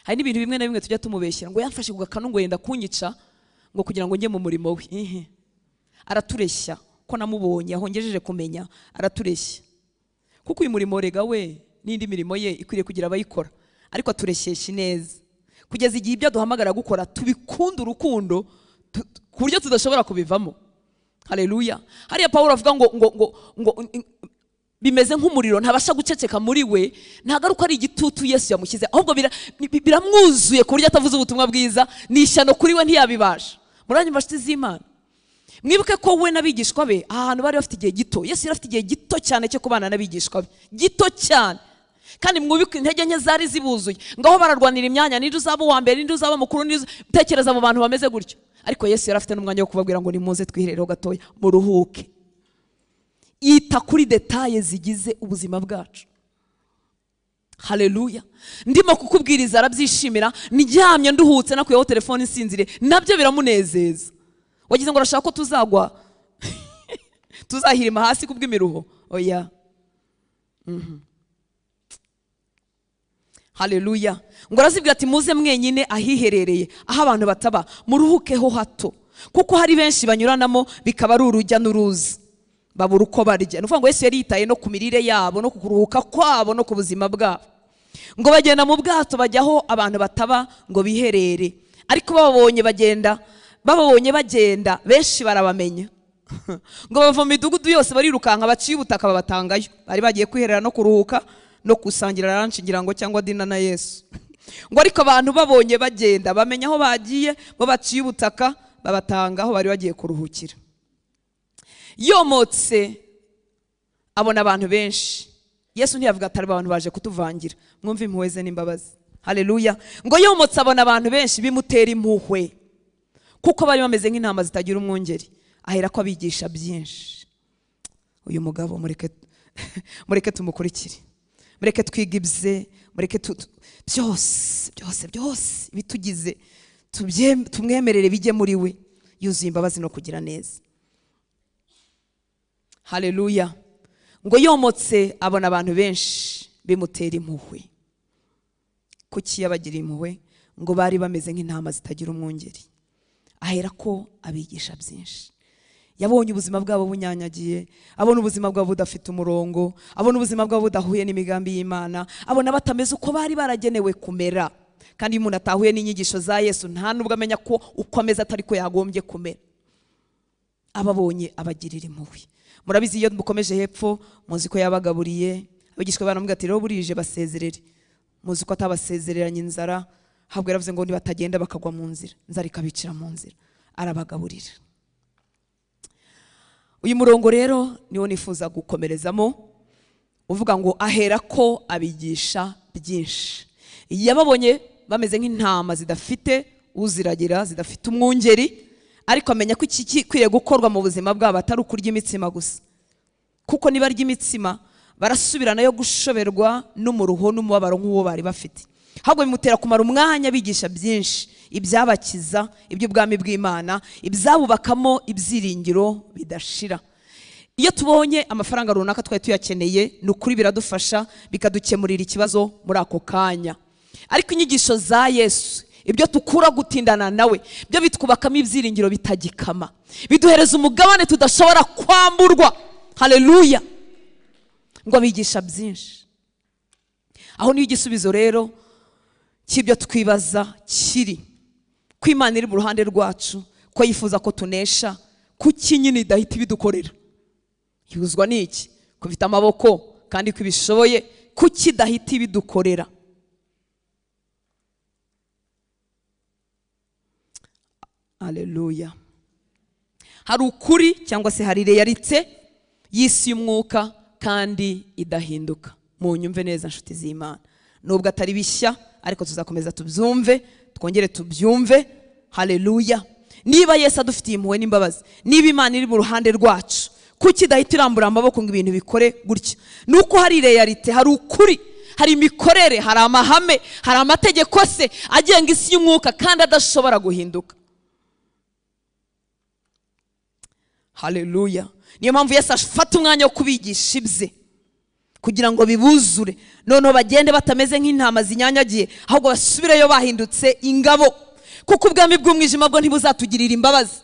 Hari n'ibintu bimwe na bimwe tujya tumubeshyira ngo yamfashe ku gakanu ngo yenda kunyica ngo kugira ngo njye mu murimo we. Aratureshya ko namubonye aho ngejeje kumenya, aratureshya. Kuko uyu murimo rega we n'indi mirimo ye ikwiriye kugira abayikora, ariko atureshyesha neza kugeza igihe ibyo duhamagara gukora tubikunda urukundo ku buryo tudashobora kubivamo. Haleluya. Hariya Pawulo avuga ngo ngo ngo ngo bimeze nk'umuriro, ntabasha guceceka muri we. Ntagaruka ari igitutu Yesu yamushyize, ahubwo biramwuzuye ku buryo atavuze ubutumwa bwiza, ni ishyano kuri we, ntiyabibasha. Muranyumva nshuti z'Imana? Mwibuke ko we n'abigishwa be ahantu bari bafite igihe gito. Yesu yari afite igihe gito cyane cyo kubana n'abigishwa be, gito cyane. Kandi mwubike intege nke zari zibuzuye, ngaho bararwanira imyanya, ninde uzaba uwa mbere, ninde uzaba mukuru, ninde tekereza mu bantu bameze gutyo. Ariko Yesu yari afite n'umwanya wo kubabwira ngo nimuze twiherereho gatoya muruhuke. Yita kuri detaye zigize ubuzima bwacu. Haleluya. Ndimo kukubwiriza arabyishimira, ndyamye nduhutse nakuyeho telefone nsinzire, nabyo biramunezeza. Wagize ngo arashaka ko tuzagwa tuzahirima hasi kubw'imiruho? Oya. Haleluya. Ngo arazibwira ati muze mwenyine ahiherereye aho abantu bataba, muruhukeho hato, kuko hari benshi banyuranamo bikaba ari urujya n'uruza, babura uko barya. Ni ukuvuga ngo Yesu yari yitaye no ku mirire yabo no ku kuruhuka kwabo no ku buzima bwabo. Ngo bagenda mu bwato bajya aho abantu bataba ngo biherere, ariko bababonye bagenda benshi barabamenya. Ngo bava mu midugudu yose barirukanka baciye ubutaka babatangayo. Bari bagiye kwiherera no kuruhuka no kusangira ranch ngira ngo cyangwa dina na Yesu. Ngo ariko abantu babonye bagenda bamenya aho bagiye, bo baciye ubutaka babatanga aho bari bagiye kuruhukira. Yomotse abona abantu benshi. Yesu ntiyavuga atari abantu baje kutuvangira. Mwumve impuhwe ze n'imbabazi. Haleluya. Ngo yomotse abona abantu benshi bimutera impuhwe, kuko bari bameze nk'intama zitagira umwungeri. Ahera ko abigisha byinshi. Uyu mugabo mureke tumukurikire, mureke twigibze, mureke byose byose byose bitugize tumwemerere bijye muri we. Yuzuye imbabazi no kugira neza. Haleluya. Ngo yomotse abona abantu benshi bimutera impuhwe. Kuki yabagira impuhwe? Ngo bari bameze nk'intama zitagira umwungeri. Ahera ko abigisha byinshi. Yabonye ubuzima bwabo bunyanyagiye, abona ubuzima bwabo budafite umurongo, abona ubuzima bwabo budahuye n'imigambi y'Imana, abona batameze uko bari baragenewe kumera. Kandi iyo umuntu atahuye n'inyigisho za Yesu nta nubwo amenya ko uko ameze atari ko yagombye kumera. Ababonye abagirira impuhwe. Murabizi iyo mukomeje hepfo muzi ko yabagaburiye, abigishwa baramubwira ati rero burije basezerere. Muzi ko atabasezereranye inzara, ahubwo yaravuze ngo nibatagenda bakagwa mu nzira, inzara ikabicira mu nzira. Arabagaburira. Uyu murongo rero niwo nifuza gukomerezamo, uvuga ngo ahera ko abigisha byinshi. Yababonye bameze nk'intama zidafite uziragira, zidafite umwungeri, ariko amenya ko iki gikwiriye gukorwa mu buzima bwabo atari ukurya imitsima gusa. Kuko niba arya imitsima barasubirana yo gushoberwa n'umuruho n'umubabaro nk'uwo bari bafite. Ahubwo bimutera kumara umwanya bigisha byinshi, ibyabakiza, iby'ubwami bw'Imana, ibyabubakamo ibyiringiro bidashira. Iyo tubonye amafaranga runaka twari tuyakeneye, ni ukuri biradufasha bikadukemurira ikibazo muri ako kanya. Ariko inyigisho za Yesu, ibyo tukura gutindana nawe, byo bitwubakamo ibyiringiro bitagikama, biduhereza umugabane tudashobora kwamburwa. Haleluya. Ngo abigisha byinshi. Aho niyo igisubizo rero cy'ibyo twibaza kiri, ko Imana iri mu ruhande rwacu, ko yifuza ko tunesha, kuki nyine idahita ibidukorera? Yuzwa n'iki? Ko ifite amaboko kandi ko ibishoboye, kuki idahita ibidukorera? Haleluya. Hari ukuri cyangwa se hari realite y'isi y'umwuka kandi idahinduka. Munyumve neza nshuti z'Imana. Nubwo atari bishya, ariko tuzakomeza tubyumve, twongere tubyumve. Haleluya. Niba Yesu adufitiye impuhwe n'imbabazi, niba Imana iri mu ruhande rwacu, kuki idahita irambura amaboko ngo ibintu bikore gutya? Nuko hari realite, hari ukuri, hari imikorere, hari amahame, hari amategeko se agenga isi y'umwuka kandi adashobora guhinduka. Haleluya. Niyo mpamvu Yesu afata umwanya wo kubigisha ibye kugira ngo bibuzure, noneho bagende batameze nk'intama zinyanyagiye, ahubwo basubireyo bahindutse ingabo. Kuko ubwami bw'umwijima bwo ntibuzatugirira imbabazi,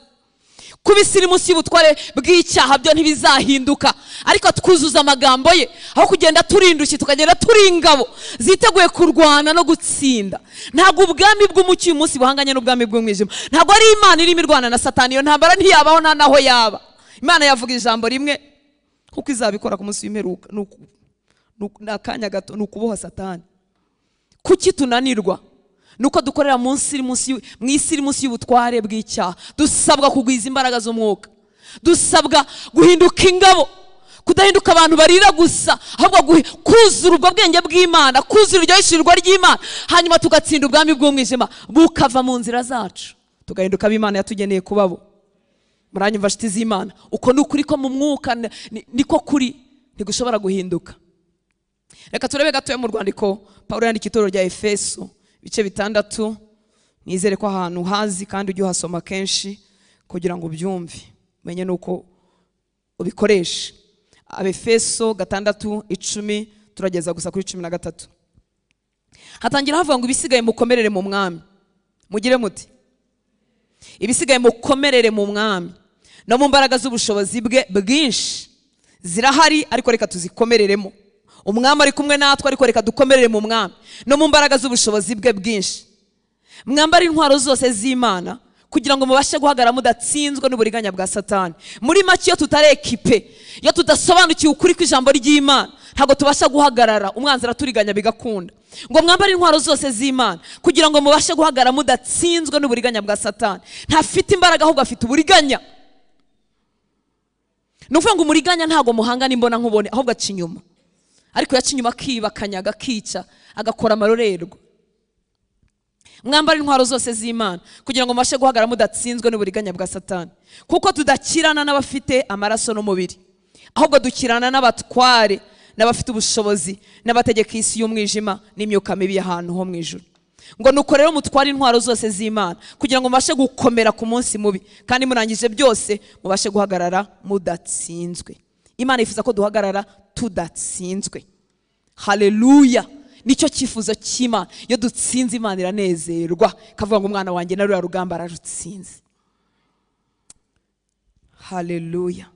kuba isi iri munsi y'ubutware bw'icyaha byo ntibizahinduka, ariko twuzuza amagambo ye, aho kugenda turindushye tukagenda turi ingabo ziteguye kurwana no gutsinda. Ntabwo ubwami bw'umucyo uyu munsi buhanganye n'ubwami bw'umwijima. Ntabwo ari Imana irimo irwana na Satani, iyo ntambara ntiyabaho nta naho yaba. Imana yavuga ijambo rimwe kuko izabikora ku munsi w'imperuka, ni akanya gato, ni ukuboha Satani. Kuki tunanirwa? Nuko dukorera mu isi iri munsi y'ubutware bw'icyaha. Dusabwa kugwiza imbaraga z'umwuka, dusabwa guhinduka ingabo, kudahinduka abantu barira gusa, ahubwo kuzura ubwo bwenge bw'Imana, kuzura iryo hishurirwa ry'Imana, hanyuma tugatsinda ubwami bw'umwijima bukava mu nzira zacu, tugahinduka ab'Imana yatugeneye kubabo. Muranyumva nshuti z'Imana? Uko ni ukuri ko mu mwuka niko kuri, ntigushobora guhinduka. Reka turebe gatoya mu rwandiko Pawulo yandika itorero rya Efeso ibice 6. Nizere ko ahantu hazi kandi ujye uhasoma kenshi kugira ngo ubyumve, umenye nuko ubikoresha. Abefeso 6:10 turageza gusa kuri 13. Hatangira havuga ngo ibisigaye mukomerere mu mwami. Mugire muti ibisigaye mukomerere mu mwami no mu mbaraga z'ubushobozi bwe bwinshi. Zirahari ariko reka tuzikomereremo. Umwami ari kumwe natwe ariko reka dukomerere mu mwami no mu mbaraga z'ubushobozi bwe bwinshi. Mwambare intwaro zose z'Imana kugira ngo mubashe guhagarara mudatsinzwe n'uburiganya bwa Satani. Muri make iyo tutarekipe, iyo tudasobanukiwe ukuri kw'ijambo ry'Imana, ntabwo tubasha guhagarara, umwanzi araturiganya bigakunda. Ngo mwambare intwaro zose z'Imana kugira ngo mubashe guhagarara mudatsinzwe n'uburiganya bwa Satani. Ntafite imbaraga ahubwo afite uburiganya. Nuvuga ngo umuriganya ntabwo muhanga n'imbona nkubone, ahubwo aca inyuma. Ariko yaca inyuma akiba, akanyaga, akica, agakora amarorerwa. Mwambare intwaro zose z'Imana kugira ngo mubashe guhagarara mudatsinzwe n'uburiganya bwa Satani. Kuko tudakirana n'abafite amaraso n'umubiri, ahubwo dukirana n'abatware, n'abafite ubushobozi, n'abategeka isi y'umwijima n'imyuka mibi y'ahantu ho mu ijuru. Ngo nuko rero mutware intwaro zose z'Imana kugira ngo mubashe gukomera ku munsi mubi, kandi murangije byose mubashe guhagarara mudatsinzwe. Imana yifuza ko duhagarara tudatsinzwe. Haleluya. Nicyo cyifuzo cy'Imana. Iyo dutsinze Imana iranezerwa, kavuga ngo umwana wanjye na ruriya rugamba ararutsinze. Haleluya.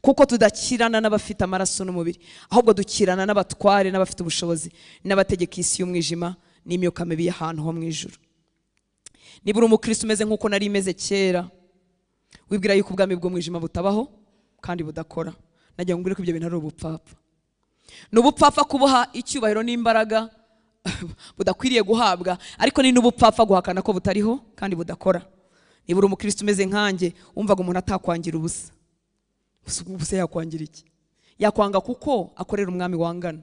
Kuko tudakirana n'abafite amaraso n'umubiri, ahubwo dukirana n'abatware, n'abafite ubushobozi, n'abategeka isi y'umwijima n'imyuka mibi y'ahantu ho mu ijuru. Niba uri umukristo umeze nk'uko nari meze kera, wibwira yuko ubwami bw'umwijima butabaho kandi budakora, nagira ngo ngure ko ibyo bintu ari ubupfapfa. Ni ubupfapfa kuboha icyubahiro n'imbaraga budakwiriye guhabwa, ariko ni n'ubupfapfa guhakana ko butariho kandi budakora. Niba uri umukristo umeze nkanjye, wumvaga umuntu atakwangira ubusa. Ubusa yakwangira iki? Yakwanga kuko akorera umwami wangana.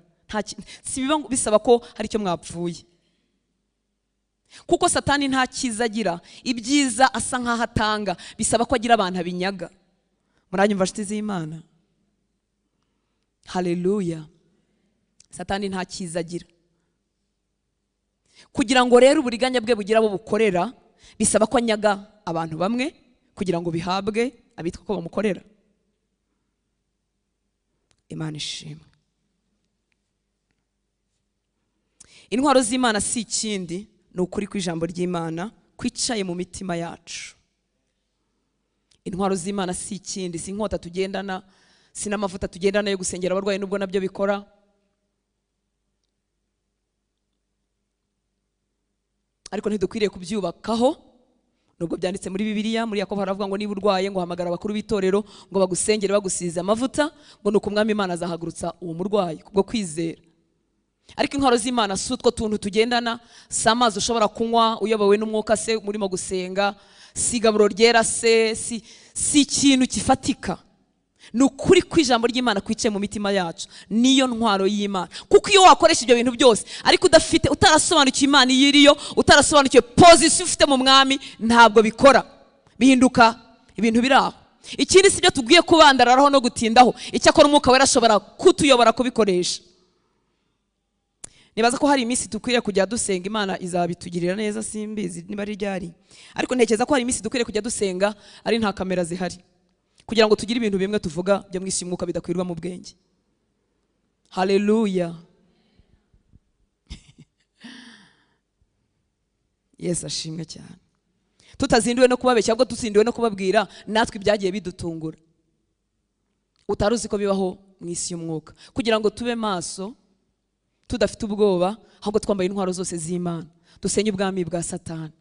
Si biba bisaba ko hari icyo mwapfuye. Kuko Satani nta cyiza agira, ibyiza asa nkaho atanga, bisaba ko agira abantu abinyaga. Muranyumva nshuti z'Imana? Haleluya. Satani nta cyiza agira. Kugira ngo rero uburiganya bwe bugira abo bukorera, bisaba ko anyaga abantu bamwe kugira ngo bihabwe abitwa ko bamukorera. Imana ishimwe. Intwaro z'Imana si ikindi, ni ukuri kw'ijambo ry'Imana kwicaye mu mitima yacu. Intwaro z'Imana si ikindi, si inkota tugendana, si n'amavuta tugendana yo gusengera abarwayi nubwo nabyo bikora. Ariko ntidukwiriye kubyubakaho, nubwo byanditse muri Bibiliya. Muri Yakobo haravuga ngo niba urwaye ngo hamagara abakuru b'itorero ngo bagusengere bagusize amavuta, ngo nuko umwami Imana azahagurutsa uwo murwayi kubwo kwizera. Ariko intwaro z'Imana si utwo tuntu tugendana, si amazi ushobora kunywa uyobowe n'umwuka se murimo gusenga, si igaburo ryera se, si ikintu kifatika. Ni ukuri kw'ijambo ry'Imana kwicaye mu mitima yacu, niyo ntwaro y'Imana. Kuko iyo wakoresha ibyo bintu byose ariko udafite, utarasobanukiwe Imana iyo iriyo, utarasobanukiwe position ufite mu mwami, ntabwo bikora, bihinduka ibintu biraho. Ikindi si byo tubwiye kubandararaho no gutindaho, icyakora umwuka wera ashobora kutuyobora kubikoresha. Nibaza ko hari iminsi dukwiriye kujya dusenga, Imana izabitugirira neza, simbizi niba ari ryari, ariko ntekereza ko hari iminsi dukwiriye kujya dusenga ari nta kamera zihari, kugira ngo tugire ibintu bimwe tuvuga byo mu isi y'umwuka bidakwirwa mu bwenge. Haleluya. Yesu ashimwe cyane. Tutazinduwe no kubabeshya, ahubwo dutsindiwe no kubabwira natwe ibyagiye bidutungura, utari uzi ko bibaho mu isi y'umwuka, kugira ngo tube maso tudafite ubwoba, ahubwo twambaye intwaro zose z'Imana, dusenye ubwami bwa Satani.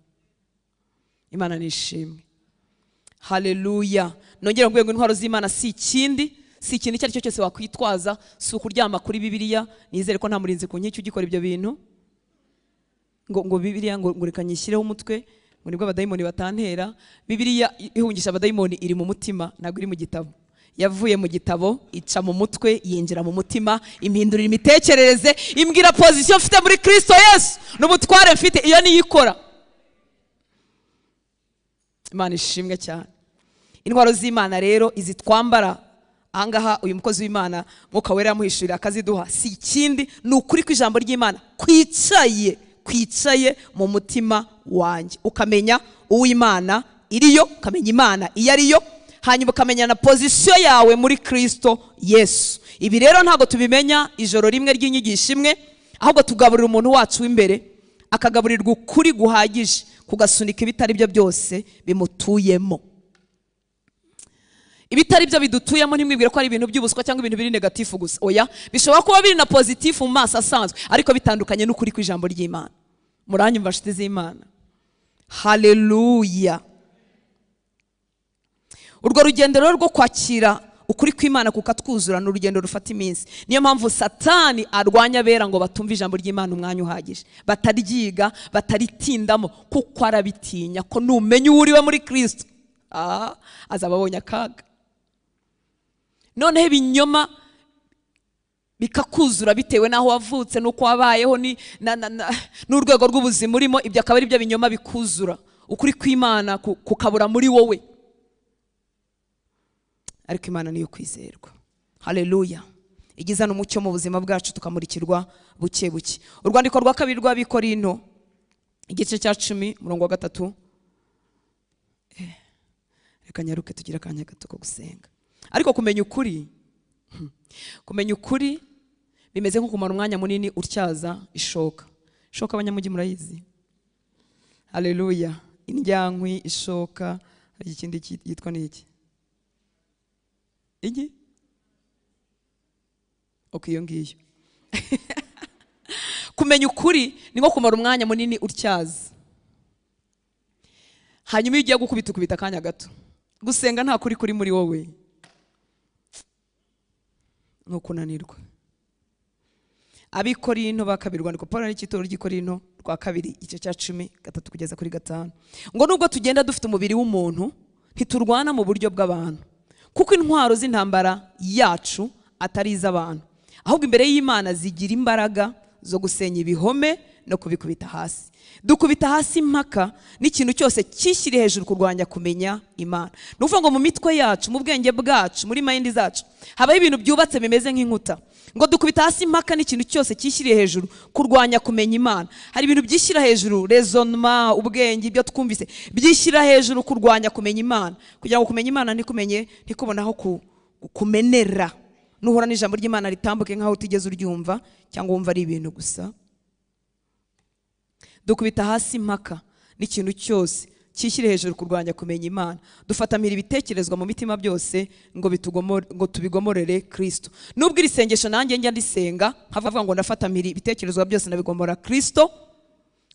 Imana nishimwe. Haleluya. Nongera ngo intwaro z'Imana si ikindi, si ikintu icyo ari cyo cyose wakwitwaza, si ukuryama kuri Bibiliya. Nizere ko nta murinzi ku nkiki ugikora ibyo bintu, ngo Bibiliya ngo reka nyishyireho umutwe ngo nibwo abadayimoni batantera. Bibiliya ihungisha abadayimoni iri mu mutima, ntabwo iri mu gitabo. Yavuye mu gitabo ica mu mutwe, yinjira mu mutima, impindurira imitekerereze, imbwira position mfite muri Kristo Yesu n'ubutware mfite, iyo niyikora. Imana ishimwe cyane. Intwaro z'Imana rero izi twambara ahangaha, uyu mukozi w'Imana Mwuka Wera yamuhishurira akaziduha, si ikindi, ni ukuri kw'ijambo ry'Imana kwicaye mu mutima wanjye. Ukamenya uw'Imana iriyo, ukamenya Imana iyo ariyo, hanyuma ukamenya na pozisiyo yawe muri Kristo Yesu. Ibi rero ntabwo tubimenya ijoro rimwe ry'inyigisho imwe, ahubwo tugaburira umuntu wacu w'imbere, akagaburirwa ukuri guhagije kugasunika ibitari byo byose bimutuyemo. Ibitari byo bidutuyemo ntimwibwire ko ari ibintu by'ubuswa cyangwa ibintu biri negatifu gusa. Oya, bishobora kuba biri na pozitifu mu maso asanzwe, ariko bitandukanye n'ukuri kw'ijambo ry'Imana. Muranyumva nshuti z'Imana? Haleluya. Urwo rugendo rero rwo kwakira ukuri kw'Imana kukatwuzura ni urugendo rufata iminsi. Niyo mpamvu Satani arwanya abera ngo batumve ijambo ry'Imana umwanya uhagije, bataryiga, bataritindamo, kuko arabitinya ko numenya uwo uriwe muri Kristo azaba abonye akaga. Noneho ibinyoma bikakuzura bitewe n'aho wavutse n'uko wabayeho n'urwego rw'ubuzima urimo, ibyo akaba ari byo binyoma bikuzura, ukuri kw'Imana kukabura muri wowe. Ariko Imana niyo kwizerwa. Haleluya. Igizana umucyo mu buzima bwacu tukamurikirwa buke buke. Urwandiko rwa kabiri rw'Abikorinto igice cya 10 umurongo wa 3. Reka nyaruke tugira akanya gato ko gusenga. Ariko kumenya ukuri, kumenya ukuri bimeze nko kumara umwanya munini utyaza ishoka. Ishoka abanyamujyi murayizi. Haleluya. Indyankwi, ishoka, hari ikindi yitwa niki? Iki? Okay, iyo ngiyo. Kumenya ukuri ni nko kumara umwanya munini utyaza. Hanyuma iyo ugiye gukubita ukubita akanya gato. Gusenga nta kuri kuri muri wowe no kunanirwa. Abikorinto ba kabiri, rwandiko Paulo n'ikitoro ry'Ikorinto rwa kabiri igice cya 10 3 kugeza kuri 5. Ngo nubwo tugenda dufite umubiri w'umuntu, ntiturwana mu buryo bw'abantu, kuko intwaro z'intambara yacu atari iz'abantu, ahubwo imbere y'Imana zigira imbaraga zo gusenya ibihome no kubikubita hasi. Dukubita hasi impaka n'ikintu cyose cyishyire hejuru kurwanya kumenya Imana. Ni ukuvuga ngo mu mitwe yacu, mu bwenge bwacu, muri mayindi zacu habaho ibintu byubatse bimeze nk'inkuta. Ngo dukubita hasi impaka n'ikintu cyose cyishyiriye hejuru kurwanya kumenya Imana. Hari ibintu byishyira hejuru, raisonnement, ubwenge, ibyo twumvise byishyira hejuru kurwanya kumenya Imana. Kugira ngo kumenya Imana ntikumenye, ntikubona aho kumenera. Nuhura n'ijambo ry'Imana ritambuke nkaho utigeze uryumva cyangwa wumva ari ibintu gusa. Dukubita hasi impaka n'ikintu cyose cyishyire hejuru kurwanya kumenya Imana. Dufatamira ibitekerezwa mu mitima byose ngo tubigomorere Kristo. Nubwo iri sengesho nanjye njya ndisenga nkavuga ngo ndafatamira ibitekerezwa byose nabigomora Kristo,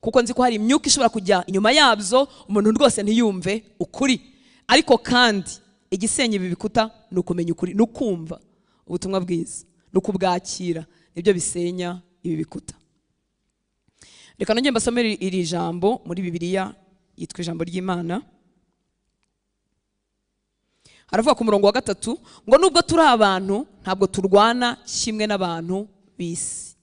kuko nzi ko hari imyuka ishobora kujya inyuma yabyo umuntu rwose ntiyumve ukuri. Ariko kandi igisenya ibi bikuta ni ukumenya ukuri, ni ukumva ubutumwa bwiza, ni ukubwakira, nibyo bisenya ibi bikuta. Reka nongere mbasomere iri jambo muri Bibiliya yitwa ijambo ry'Imana. Haravuga ku murongo wa 3 ngo nubwo turi abantu ntabwo turwana kimwe n'abantu b'isi.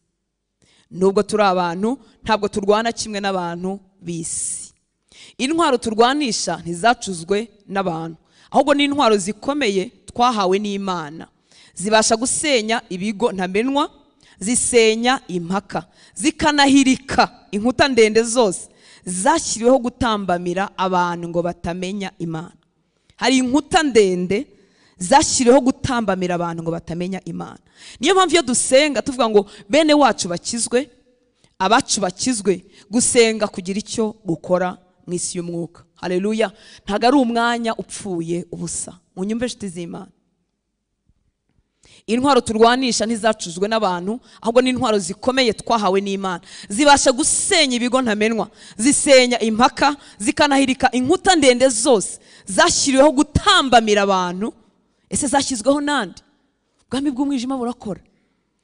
Nubwo turi abantu ntabwo turwana kimwe n'abantu b'isi. Intwaro turwanisha ntizacuzwe n'abantu, ahubwo ni intwaro zikomeye twahawe n'Imana. Zibasha gusenya ibigo ntamenwa, zisenya impaka, zikanahirika inkuta ndende zose zashyiriweho gutambamira abantu ngo batamenya Imana. Hari inkuta ndende zashyiriweho gutambamira abantu ngo batamenya Imana. Niyo mpamvu iyo dusenga tuvuga ngo bene wacu bakizwe, abacu bakizwe, gusenga kugira icyo gukora mu isi y'umwuka. Haleluya. Ntago ari umwanya upfuye ubusa. Munyumve nshuti z'Imana. Intwaro turwanisha ntizacuzwe n'abantu, ahubwo ni intwaro zikomeye twahawe n'Imana. Zibasha gusenya ibigo ntamenwa, zisenya impaka, zikanahirika inkuta ndende zose zashyiriweho gutambamira abantu. Ese zashyizweho nande? Ubwami bw'umwijima burakora.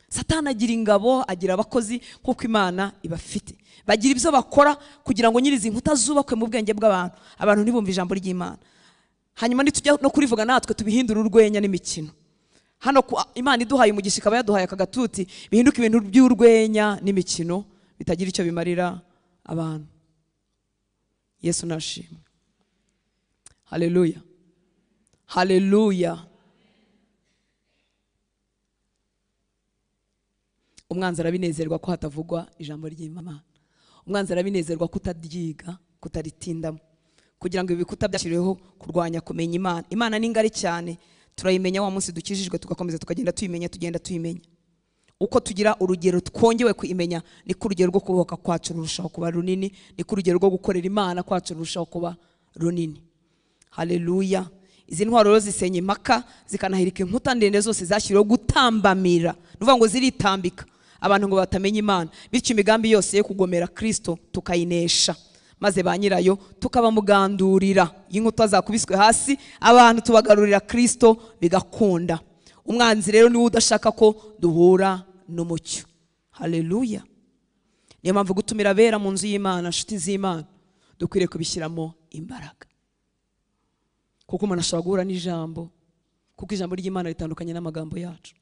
Satani agira ingabo, agira abakozi kuko Imana ibafite. Bagira ibyo bakora kugira ngo nyirizi inkuta zubakwe mu bwenge bw'abantu, abantu ntibumve ijambo ry'Imana. Hanyuma nitujya no kurivuga natwe tubihindura urwenya n'imikino. Hano Imana iduhaye umugisha ikaba yaduhaye akagatuti, bihinduka ibintu by'urwenya n'imikino bitagira icyo bimarira abantu. Yesu nashimwe. Haleluya. Haleluya. Umwanzi arabinezerwa ko hatavugwa ijambo ry'Imana. Umwanzi arabinezerwa kutaryiga, kutaritindamo, Kugira ngo ibikuta byashyiriweho kurwanya kumenya Imana. Imana ni ngari cyane, turayimenya wa munsi dukijijwe, tugakomeza tukagenda tuyimenya, tugenda tuyimenya. Uko tugira urugero twongewe kuimenya, niko urugero rwo kubohoka kwacu rurushaho kuba runini, niko urugero rwo gukorera Imana kwacu rurushaho kuba runini. Haleluya. Izi ntwaro rero zisenya impaka, zikanahirika inkuta ndende zose zashyiriweho gutambamira. Ni ukuvuga ngo ziritambika abantu ngo batamenya Imana, bityo imigambi yose yo kugomera Kristo tukayinesha, maze ba nyirayo tukabamugandurira. Inkuta zakubiswe hasi, abantu tubagarurira Kristo, bigakunda. Umwanzi rero niwe udashaka ko duhura n'umucyo. Haleluya. Niyo mpamvu gutumira abera mu nzu y'Imana, inshuti z'Imana, dukwiriye kubishyiramo imbaraga. Kuko umuntu ashobora guhura n'ijambo, kuko ijambo ry'Imana ritandukanye n'amagambo yacu.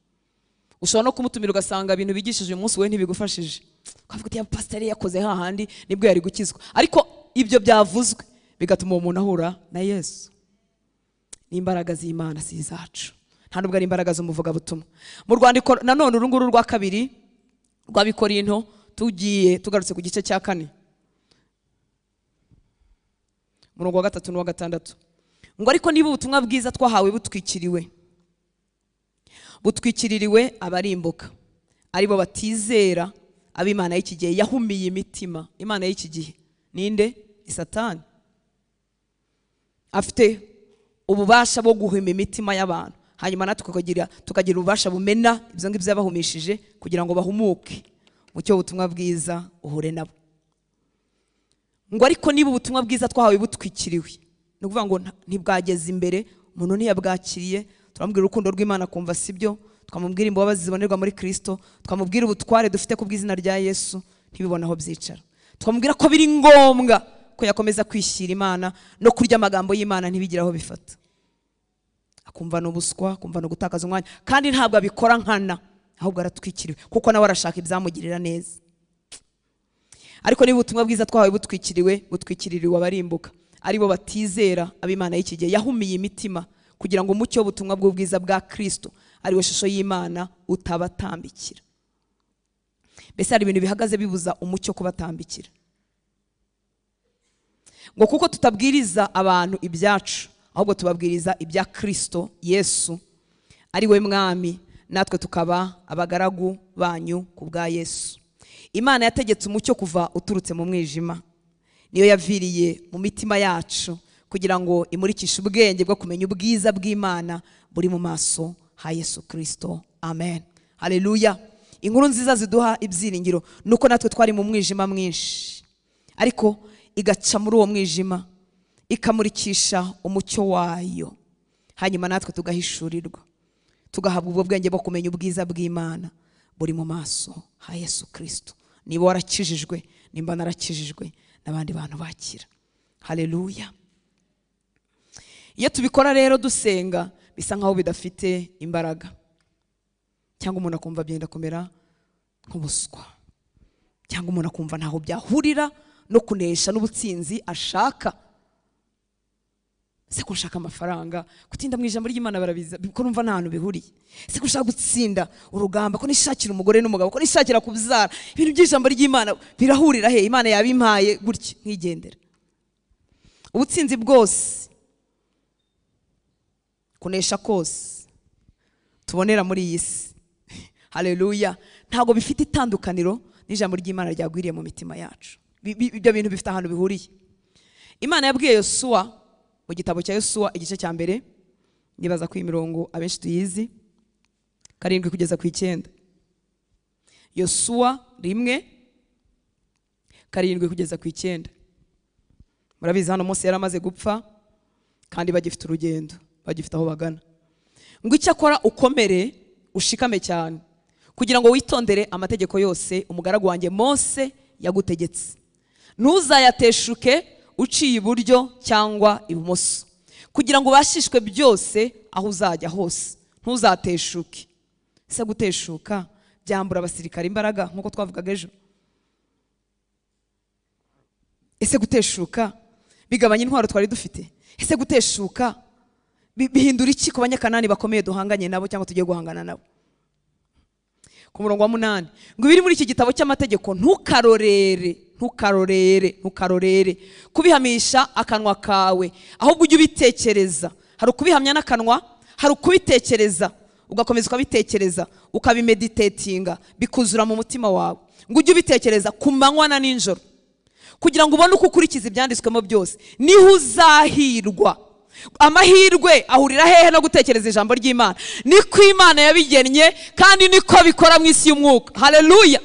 Ushobora no kumutumira ugasanga ibintu bigishije uyu munsi we ntibigufashije, ukavuga uti ya pasiteri yakoze hahandi nibwo yari gukizwa, ariko ibyo byavuzwe bigatuma uwo muntu ahura na Yesu. N'imbaraga z'Imana si izacu, nta nubwo ari imbaraga z'umuvugabutumwa. Mu rwandiko nanone uru nguru rwa kabiri rw'Abikorinto, tugiye tugarutse ku gice cya 4 umurongo wa 3 n'uwa 6, ngo ariko niba ubutumwa bwiza twahawe butwikiriwe, butwikiririwe abarimbuka, aribo batizera, ab'Imana y'iki gihe yahumiye imitima. Imana y'iki gihe ninde? Ni Satani. Afite ububasha bwo guhuma imitima y'abantu, hanyuma natwe tukagira ububasha bumena ibyo ngibyo yabahumishije kugira ngo bahumuke mucyo ubutumwa bwiza uhure nabo. Ngo ariko niba ubutumwa bwiza twahawe butwikiriwe, ni ukuvuga ngo ntibwageze imbere, umuntu ntiyabwakiriye, turamubwira urukundo rw'Imana akumva sibyo, twamubwira imbabazi zibonerwa muri Kristo, twamubwira ubutware dufite ku bw'izina rya Yesu, ntibibona aho byicara. Twamubwira ko biri ngombwa ko yakomeza kwishyira Imana no kurya amagambo y'Imana ntibigira aho bifata. Akumva n'ubuswa, akumva no gutakaza umwanya, kandi ntabwo abikora nkana, ahubwo aratwikiriwe kuko nawe arashaka ibyamugirira neza. Ariko niba ubutumwa bwiza twahawe butwikiriwe, butwikiririwe abarimbuka, aribo batizera, ab'Imana y'iki gihe yahumiye imitima, kugira ngo umucyo w'ubutumwa bw'ubwiza bwa Kristo, ariwe shusho y'Imana, utabatambikira. Mbese hari ibintu bihagaze bibuza umucyo kubatambikira. Ngo kuko tutabwiriza abantu ibyacu, ahubwo tubabwiriza ibya Kristo Yesu, ari we mwami, natwe tukaba abagaragu banyu ku bwa Yesu. Imana yategetse umucyo kuva uturutse mu mwijima, niyo yaviriye mu mitima yacu kugira ngo imurikishe ubwenge bwo kumenya ubwiza bw'Imana buri mu maso ha Yesu Kristo. Amen. Haleluya. Inkuru nziza ziduha ibyiringiro nuko natwe twari mu mwijima mwinshi, ariko igaca muri uwo mwijima ikamurikisha umucyo wayo, hanyuma natwe tugahishurirwa, tugahabwa ubwo bwenge bwo kumenya ubwiza bw'Imana buri mu maso ha Yesu Kristo. Niba warakijijwe, nimba narakijijwe, n'abandi bantu bakira. Haleluya. Iyo tubikora rero dusenga, bisa nkaho bidafite imbaraga, cyangwa umuntu akumva byenda kumera nk'ubuswa, cyangwa umuntu akumva ntaho byahurira no kunesha n'ubutsinzi ashaka. Se ko nshaka amafaranga, kutinda mu ijambo ry'Imana barabiza, ko numva nta hantu bihuriye. Se ko nshaka gutsinda urugamba, ko nishakira umugore n'umugabo, ko nishakira kubyara, ibintu by'ijambo ry'Imana birahurira he? Imana yabimpaye gutya nkigendera. Ubutsinzi bwose, kunesha kose tubonera muri iyi si, haleluya, ntabwo bifite itandukaniro n'ijambo ry'Imana ryagwiriye mu mitima yacu. Ibyo bintu bifite ahantu bihuriye. Imana yabwiye Yosuwa mu gitabo cya Yosuwa igice cya 1, nibaza ku imirongo abenshi tuyizi, 7 kugeza ku 9. Yosuwa 1 7 kugeza ku 9. Murabizi hano Mose yaramaze gupfa kandi bagifite urugendo, bagifite aho bagana. Ngo icyakora ukomere ushikame cyane, kugira ngo witondere amategeko yose umugaragu wanjye Mose yagutegetse, ntuzayateshuke uciye iburyo cyangwa ibumoso, kugira ngo ubashishwe byose aho uzajya hose, ntuzateshuke. Se guteshuka byambura abasirikare imbaraga nkuko twavugaga ejo? Ese guteshuka bigabanya intwaro twari dufite? Ese guteshuka bihindura iki ku banyakanani bakomeye duhanganye nabo cyangwa tugiye guhangana nabo? Ku murongo wa 8, ngo ibiri muri iki gitabo cy'amategeko ntukarorere, Ntukarorere, ntukarorere kubihamisha akanwa kawe, ahubwo ujye ubitekereza. Hari ukubihamya n'akanwa, hari ukubitekereza ugakomeza ukabitekereza, ukabimeditatinga, bikuzura mu mutima wawe. Ngo ujye ubitekereza ku manywa na nijoro, kugira ngo ubone uko ukurikiza ibyanditswemo byose, niho uzahirwa. Amahirwe ahurira hehe no gutekereza ijambo ry'Imana? Niko Imana yabigennye kandi niko bikora mu isi y'umwuka. Haleluya.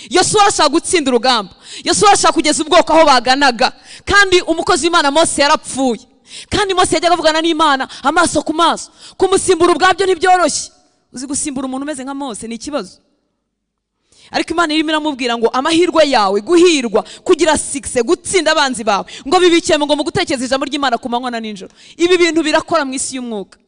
Yosuwa arashaka gutsinda urugamba, Yosuwa arashaka kugeza ubwoko aho baganaga, kandi umukozi w'Imana Mose yarapfuye. Kandi Mose yajyaga avugana n'Imana amaso ku maso. Kumusimbura ubwabyo ntibyoroshye. Uzi gusimbura umuntu umeze nka Mose ni ikibazo. Ariko Imana irimo iramubwira ngo amahirwe yawe, guhirwa, kugira success, gutsinda abanzi bawe, ngo bibikemo ngo mu gutekereza ijambo ry'Imana ku manywa na nijoro. Ibi bintu birakora mu isi y'umwuka.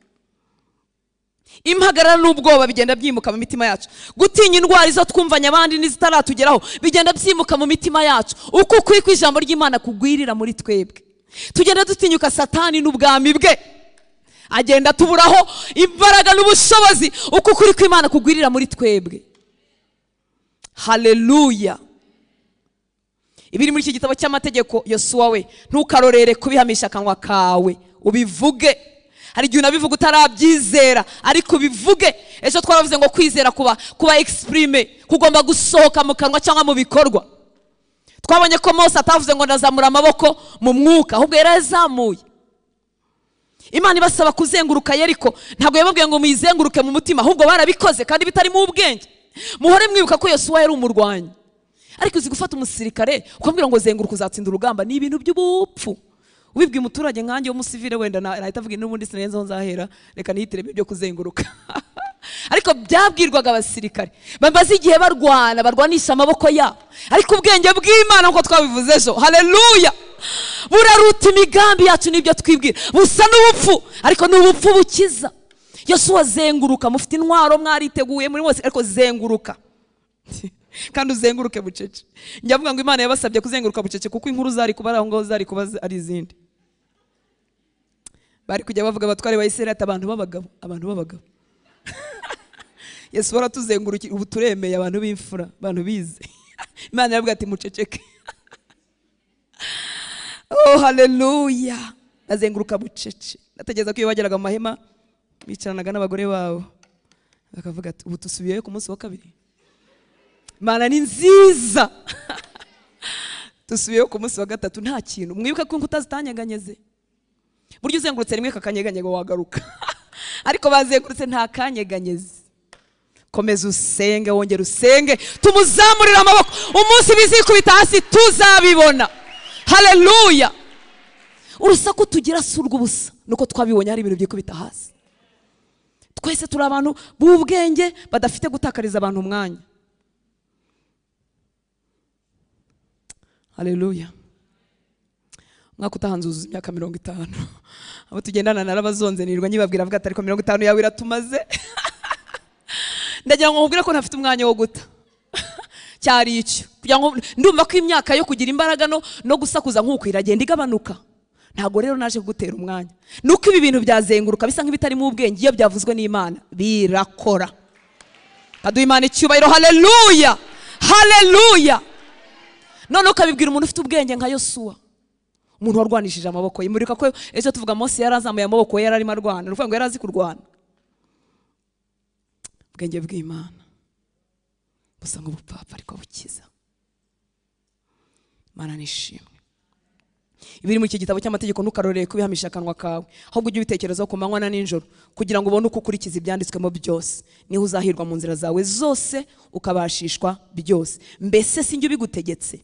Impagarara n'ubwoba bigenda byimuka mu mitima yacu. Gutinya indwara izo twumvanye abandi n'izitaratugeraho bigenda byimuka mu mitima yacu. Uko ukuri kw'ijambo ry'Imana kugwirira muri twebwe, tugenda dutinyuka Satani n'ubwami bwe, agenda tuburaho imbaraga n'ubushobozi. Uko ukuri kw'Imana kugwirira muri twebwe. Haleluya. Ibiri muri iki gitabo cy'amategeko, Yosuwa we, ntukarorere kubihamisha akanwa kawe, ubivuge. Hari igihe unabivuga utarabyizera, ariko ubivuge. Ejo twaravuze ngo kwizera kuba exprime, kugomba gusohoka mu kanwa cyangwa mu bikorwa. Twabonye ko Mose atavuze ngo ndazamura amaboko mu mwuka, ahubwo yarayazamuye. Imana ibasaba kuzenguruka Yeriko, ntabwo yababwiye ngo muyizenguruke mu mutima, ahubwo barabikoze kandi bitarimo ubwenge. Muhore mwibuka ko Yosuwa yari umurwanyi. Ariko uzi gufata umusirikare ukamubwira ngo zenguruka uzatsinda urugamba, ni ibintu by'ubupfu. Ubibwiye umuturage nkanjye w'umusivile wenda nahita avuga n'ubundi sinenze aho nzahera, reka nihitire ibyo kuzenguruka. Ariko byabwirwaga abasirikare bamaze igihe barwana, barwanisha amaboko yabo. Ariko ubwenge bw'Imana nkuko twabivuze ejo, haleluya, buraruta imigambi yacu n'ibyo twibwira. Busa n'ubupfu, ariko ni ubupfu bukiza. Yosuwa zenguruka, mufite intwaro mwariteguye muri bose, ariko zenguruka. Kandi uzenguruke bucece. Njya mvuga ngo Imana yabasabye kuzenguruka bucece kuko inkuru zari kuba aho ngaho zari kuba ari izindi. Bari kujya bavuga abatware ba Isirayeli ati abantu b'abagabo, abantu b'abagabo. Yesu baratuzengurukira ubu turemeye abantu b'imfura, abantu bize. Imana yaravuga ati muceceke. Oh haleluya. Bazenguruka bucece. Nategereza ko iyo bageraga mu mahema bicaranaga n'abagore babo bakavuga ati ubu tusubiyeyo ku munsi wa kabiri. Imana ni nziza. Tusubiyeyo ku munsi wa gatatu nta kintu. Mwibuke ko inkuta zitanyeganyeze. Buryo uzengurutse rimwe kakanyeganyega wagaruka. Ariko bazengurutse nta kanyeganyeze. Komeza usenge, wongere usenge, tumuzamurire amaboko. Umunsi bizikubita hasi tuzabibona. Haleluya. Urusaku tugira si urw'ubusa, nuko twabibonye hari ibintu byikubita hasi. Twese turi abantu b'ubwenge badafite gutakariza abantu umwanya. Haleluya. Umwaka utahanzuza imyaka 50. Abo tugendana narabazonze nirwa nyibabwira avuga ati ariko 50 yawe iratumaze. Ndagira ngo nkubwire ko ntafite umwanya wo guta. Cyari icyo. Kugira ngo ndumva ko imyaka yo kugira imbaraga no gusakuza nkuko iragenda igabanuka. Ntago rero naje kugutera umwanya. Nuko ibi bintu byazenguruka bisa nk'ibitarimo ubwenge, iyo byavuzwe n'Imana birakora. Kaduha Imana icyubahiro. Haleluya. Haleluya. None ukabibwira umuntu ufite ubwenge nka Yosuwa, umuntu warwanishije amaboko ye. Murika ko ejo tuvuga Mose yarazamuye amaboko ye yararimo arwana, uruvuga ngo yarazi kurwana. Ubwenge bw'Imana busa nk'ubupfapfa ariko bukiza. Imana nishimwe. Ibiri muri iki gitabo cy'amategeko ntukarorere kubihamisha akanwa kawe, ahubwo ujye ubitekerezaho ku manywa na nijoro, kugira ngo ubone uko ukurikiza ibyanditswemo byose. Niho uzahirwa mu nzira zawe zose, ukabashishwa byose. Mbese sinjye ubigutegetse?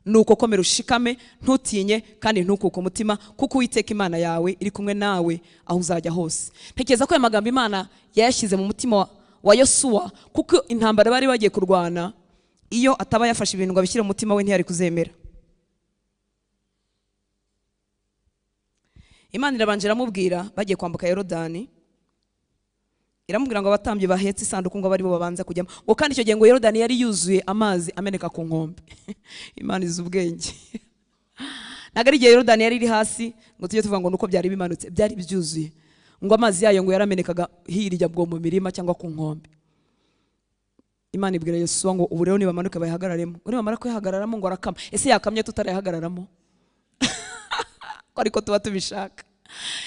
Nuko komera ushikame, ntutinye kandi ntukuke umutima, kuko Uwiteka Imana yawe iri kumwe nawe aho uzajya hose. Ntekereza ko aya magambo Imana yayashyize mu mutima wa Yosuwa, kuko intambara bari bagiye kurwana, iyo ataba yafashe ibintu ngo abishyire mu mutima we ntiyari kuzemera. Imana irabanje iramubwira bagiye kwambuka Yorodani, iramubwira ngo abatambyi bahetse isanduku ngo bari bo babanza kujyamo. Ngo kandi icyo gihe ngo Yorodani yari yuzuye amazi ameneka ku nkombe. Imana izi ubwenge. Ntabwo ari igihe Yorodani yari iri hasi ngo tujye tuvuga ngo nuko byari bimanutse, byari byuzuye. Ngo amazi yayo ngo yaramenekaga hirya bwo mu mirima cyangwa ku nkombe. Imana ibwira Yosuwa ngo ubu rero nibamanuke bayihagararemo. Ngo nibamara kuyihagararamo ngo arakama. Ese yakamye tutarayihagararamo? Ko ariko tuba tubishaka.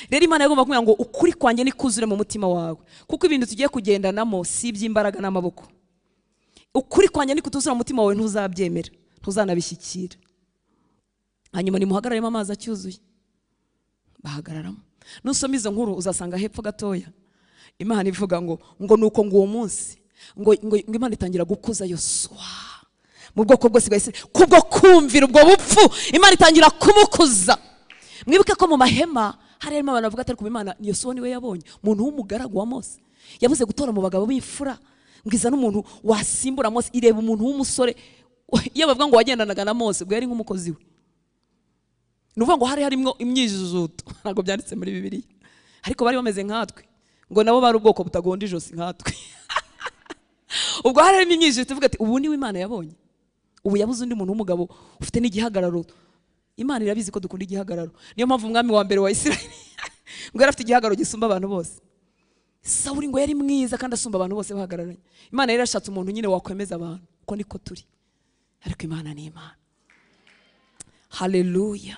Rero Imana yagomba kumubwira ngo ukuri kwanjye nikuzure mu mutima wawe, kuko ibintu tugiye kugendanamo si iby'imbaraga n'amaboko. Ukuri kwanjye nikutuzura mu mutima wawe ntuzabyemera, ntuzanabishyikira. Hanyuma nimuhagararemo amazi acyuzuye. Bahagararamo. Nusoma izo nkuru uzasanga hepfo gatoya Imana ivuga ngo nuko ngo uwo munsi ngo Imana itangira gukuza Yosuwa mu bwoko bwose bwa Isirayeli kubwo kumvira ubwo bupfu. Imana itangira kumukuza. Mwibuke ko mu mahema hari harimo abantu bavuga atari ku Imana, Yosuwa niwe yabonye umuntu w'umugaragu wa Mose yabuze gutora mu bagabo b'imfura ngiza n'umuntu wasimbura Mose, ireba umuntu w'umusore. Iyo bavuga ngo wagendanaga na Mose ubwo yari nk'umukozi we. Nuvuga ngo hari harimo imyijujuto, ntabwo byanditse muri Bibiliya, ariko bari bameze nkatwe, ngo nabo bari ubwoko butagonda ijosi nkatwe. Ubwo hari harimo imyijujuto ivuga ati ubu niwe Imana yabonye, ubu yabuze undi muntu w'umugabo ufite n'igihagararo. Imana irabizi ko dukunda igihagararo, niyo mpamvu umwami wa mbere wa Isirayeli ngo yari afite igihagararo gisumba abantu bose. Sawuli ngo yari mwiza kandi asumba abantu bose bahagararanye. Imana yari yarashatse umuntu nyine wakwemeza abantu, uko niko turi, ariko Imana ni Imana. Haleluya.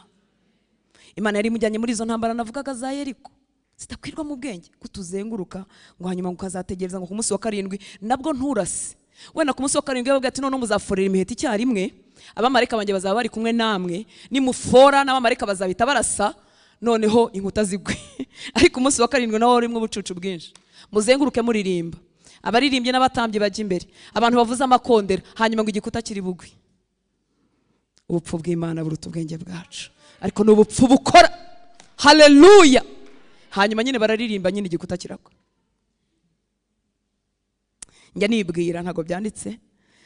Imana yari imujyanye muri izo ntambara navugaga za Yeriko zitakwirwa mu bwenge, kutuzenguruka ngo hanyuma ukazategereza ngo ku munsi wa karindwi nabwo nturase. Wenda ku munsi wa karindwi bavuga ati none muzaforera imiheto icyarimwe, abamarayika banjye bazaba bari kumwe namwe, nimufora n'abamarayika bazabita barasa, noneho inkuta zigwe. Ariko umunsi wa karindwi nawo urimo ubucucu bwinshi. Muzenguruke muririmba, abaririmbye n'abatambyi bajya imbere, abantu bavuze amakondera, hanyuma ngo igikuta kiri bugwi. Ubupfu bw'Imana buruta ubwenge bwacu, ariko ni ubupfu bukora. Haleluya. Hanyuma nyine bararirimba nyine igikuta kiragwa. Njya nibwira, ntabwo byanditse,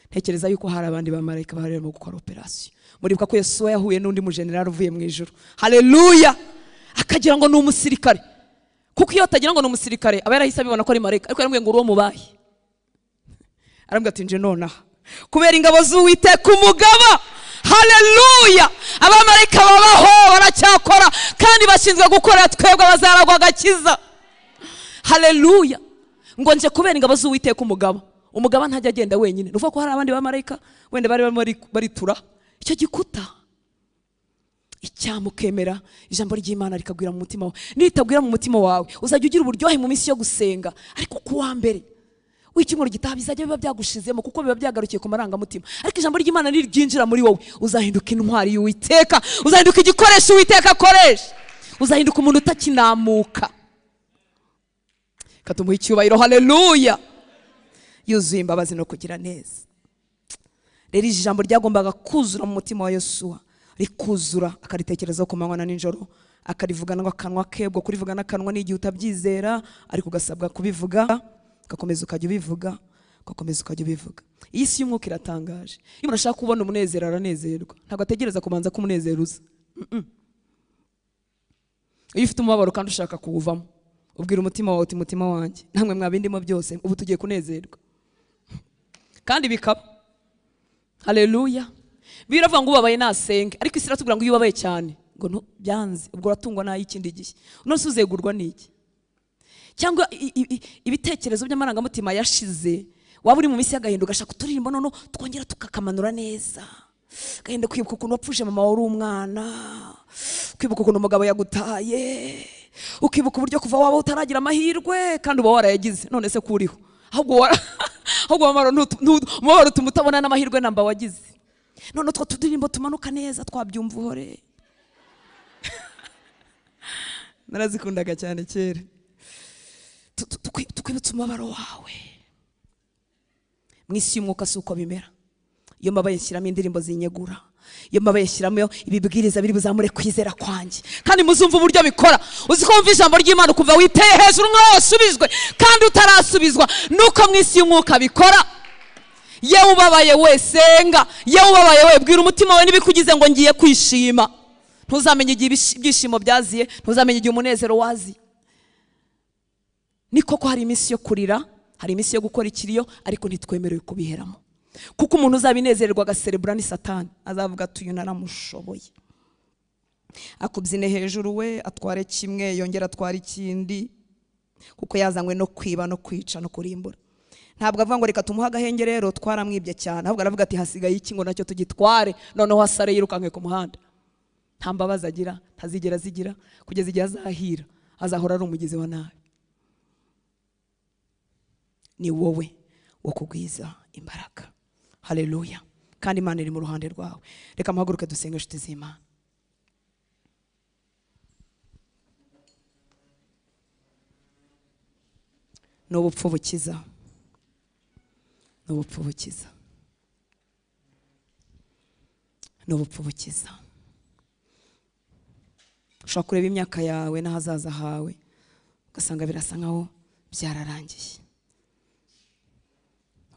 ntekereza yuko hari abandi bamarayika barimo gukora operation. Muribuka ko Yosuwa yahuye n'undi mujenerali uvuye mu ijuru. Haleluya. Akagira ngo ni umusirikare, kuko iyo atagira ngo ni umusirikare aba yarahise abibona ko ari marayika, ariko yaramubwiye ngo uri uwo mubaye. Arambwira ati nje nonaha kubera ingabo z'Uwiteka umugaba. Haleluya. Abamarayika babaho baracyakora kandi bashinzwe gukora twebwe abazaragwa agakiza. Haleluya. Ngo nje kubera ingabo z'Uwiteka umugaba. Umugaba ntajya agenda wenyine. Nuvuga ko hari abandi bamarayika wenda bari barimo baritura icyo gikuta. Icyamukemera ijambo ry'Imana rikagwira mu mutima wawe. Nitagwira mu mutima wawe uzajya ugira uburyohe mu minsi yo gusenga, ariko kuwa mbere w'icyumweru gitaha bizajya biba byagushizemo, kuko biba byagarukiye ku marangamutima. Ariko ijambo ry'Imana niryinjira muri wowe uzahinduka intwari y'Uwiteka, uzahinduka igikoresho Uwiteka akoresha, uzahinduka umuntu utakinamuka. Katumuha icyubahiro. Haleluya. Yuzuye imbabazi no kugira neza. Rero iri jambo ryagombaga kuzura mu mutima wa Yosuwa, rikuzura akaritekerezaho ku manywa na nijoro, akarivuga n'akanwa ke. Ubwo kurivuga n'akanwa n'igihe utabyizera, ariko ugasabwa kubivuga, ugakomeza ukajya ubivuga, ugakomeza ukajya ubivuga. Iyi si y'umwuka iratangaje. Iyo umuntu ashaka kubona umunezero aranezerwa, ntabwo ategereza kubanza ko umunezero uza. Iyo ufite umubabaro kandi ushaka kuwuvamo, ubwira umutima wawe uti mutima wanjye, namwe mwabindimo byose, ubu tugiye kunezerwa. Kandi bikaba. Haleluya. Biravuga ngo ubabaye nasenge, ariko isi iratubwira ngo iyo ubabaye cyane ngo byanze, ubwo uratungwa n'ay'ikindi gihe. None uzegurwa n'iki? Cyangwa ibitekerezo by'amarangamutima yashize, waba uri mu minsi y'agahinda ugashaka uturirimbo noneho twongera tukakamanura neza. Gahinda kwibuka ukuntu wapfuje mama wari umwana, kwibuka ukuntu umugabo yagutaye, ukibuka uburyo kuva waba utaragira amahirwe kandi uba warayagize, none se kuriho ahubwo umubabaro utuma utabona n'amahirwe namba wagize. None utwo tudirimbo tumanuka neza twabyumva uhore. Narazikundaga cyane kera. Tukwibutsa umubabaro wawe. Mu isi y'umwuka si uko bimera. Iyo mbabaye nshyiramo indirimbo zinyegura, iyo mbabaye nshyiramo ibibwiriza biri buzamure kwizera kwanjye, kandi muzumva uburyo bikora. Uzi ko wumva ijambo ry'Imana ukumva witeye hejuru nk'aho wasubijwe kandi utarasubizwa. Nuko mu isi y'umwuka bikora. Yewe ubabaye we senga, yewe ubabaye we bwira umutima wawe n'ibikugize ngo ngiye kwishima. Ntuzamenye igihe ibyishimo byaziye, ntuzamenye igihe umunezero waziye. Ni koko hari iminsi yo kurira, hari iminsi yo gukora ikiriyo, ariko ntitwemerewe kubiheramo. Kuko umuntu uzabinezererwa agaserebura ni Satani, azavuga ati uyu naramushoboye. Akubyine hejuru we, atware kimwe yongera atware ikindi, kuko yazanywe no kwiba no kwica no kurimbura. Ntabwo avuga ngo reka tumuhe agahenge rero twaramwibye cyane, ahubwo aravuga ati hasigaye iki ngo nacyo tugitware, noneho asare yirukanke ku muhanda. Nta mbabazi agira, ntazigera azigira, kugeza igihe azahira azahora ari umugizi wa nabi. Ni wowe wo kugwiza imbaraga. Haleluya. Kandi Imana iri mu ruhande rwawe. Reka muhaguruke dusenge inshuti z'Imana. N'ubupfu bukiza, n'ubupfu bukiza, n'ubupfu bukiza. Ushobora kureba imyaka yawe n'ahazaza hawe ugasanga birasa nkaho byararangiye.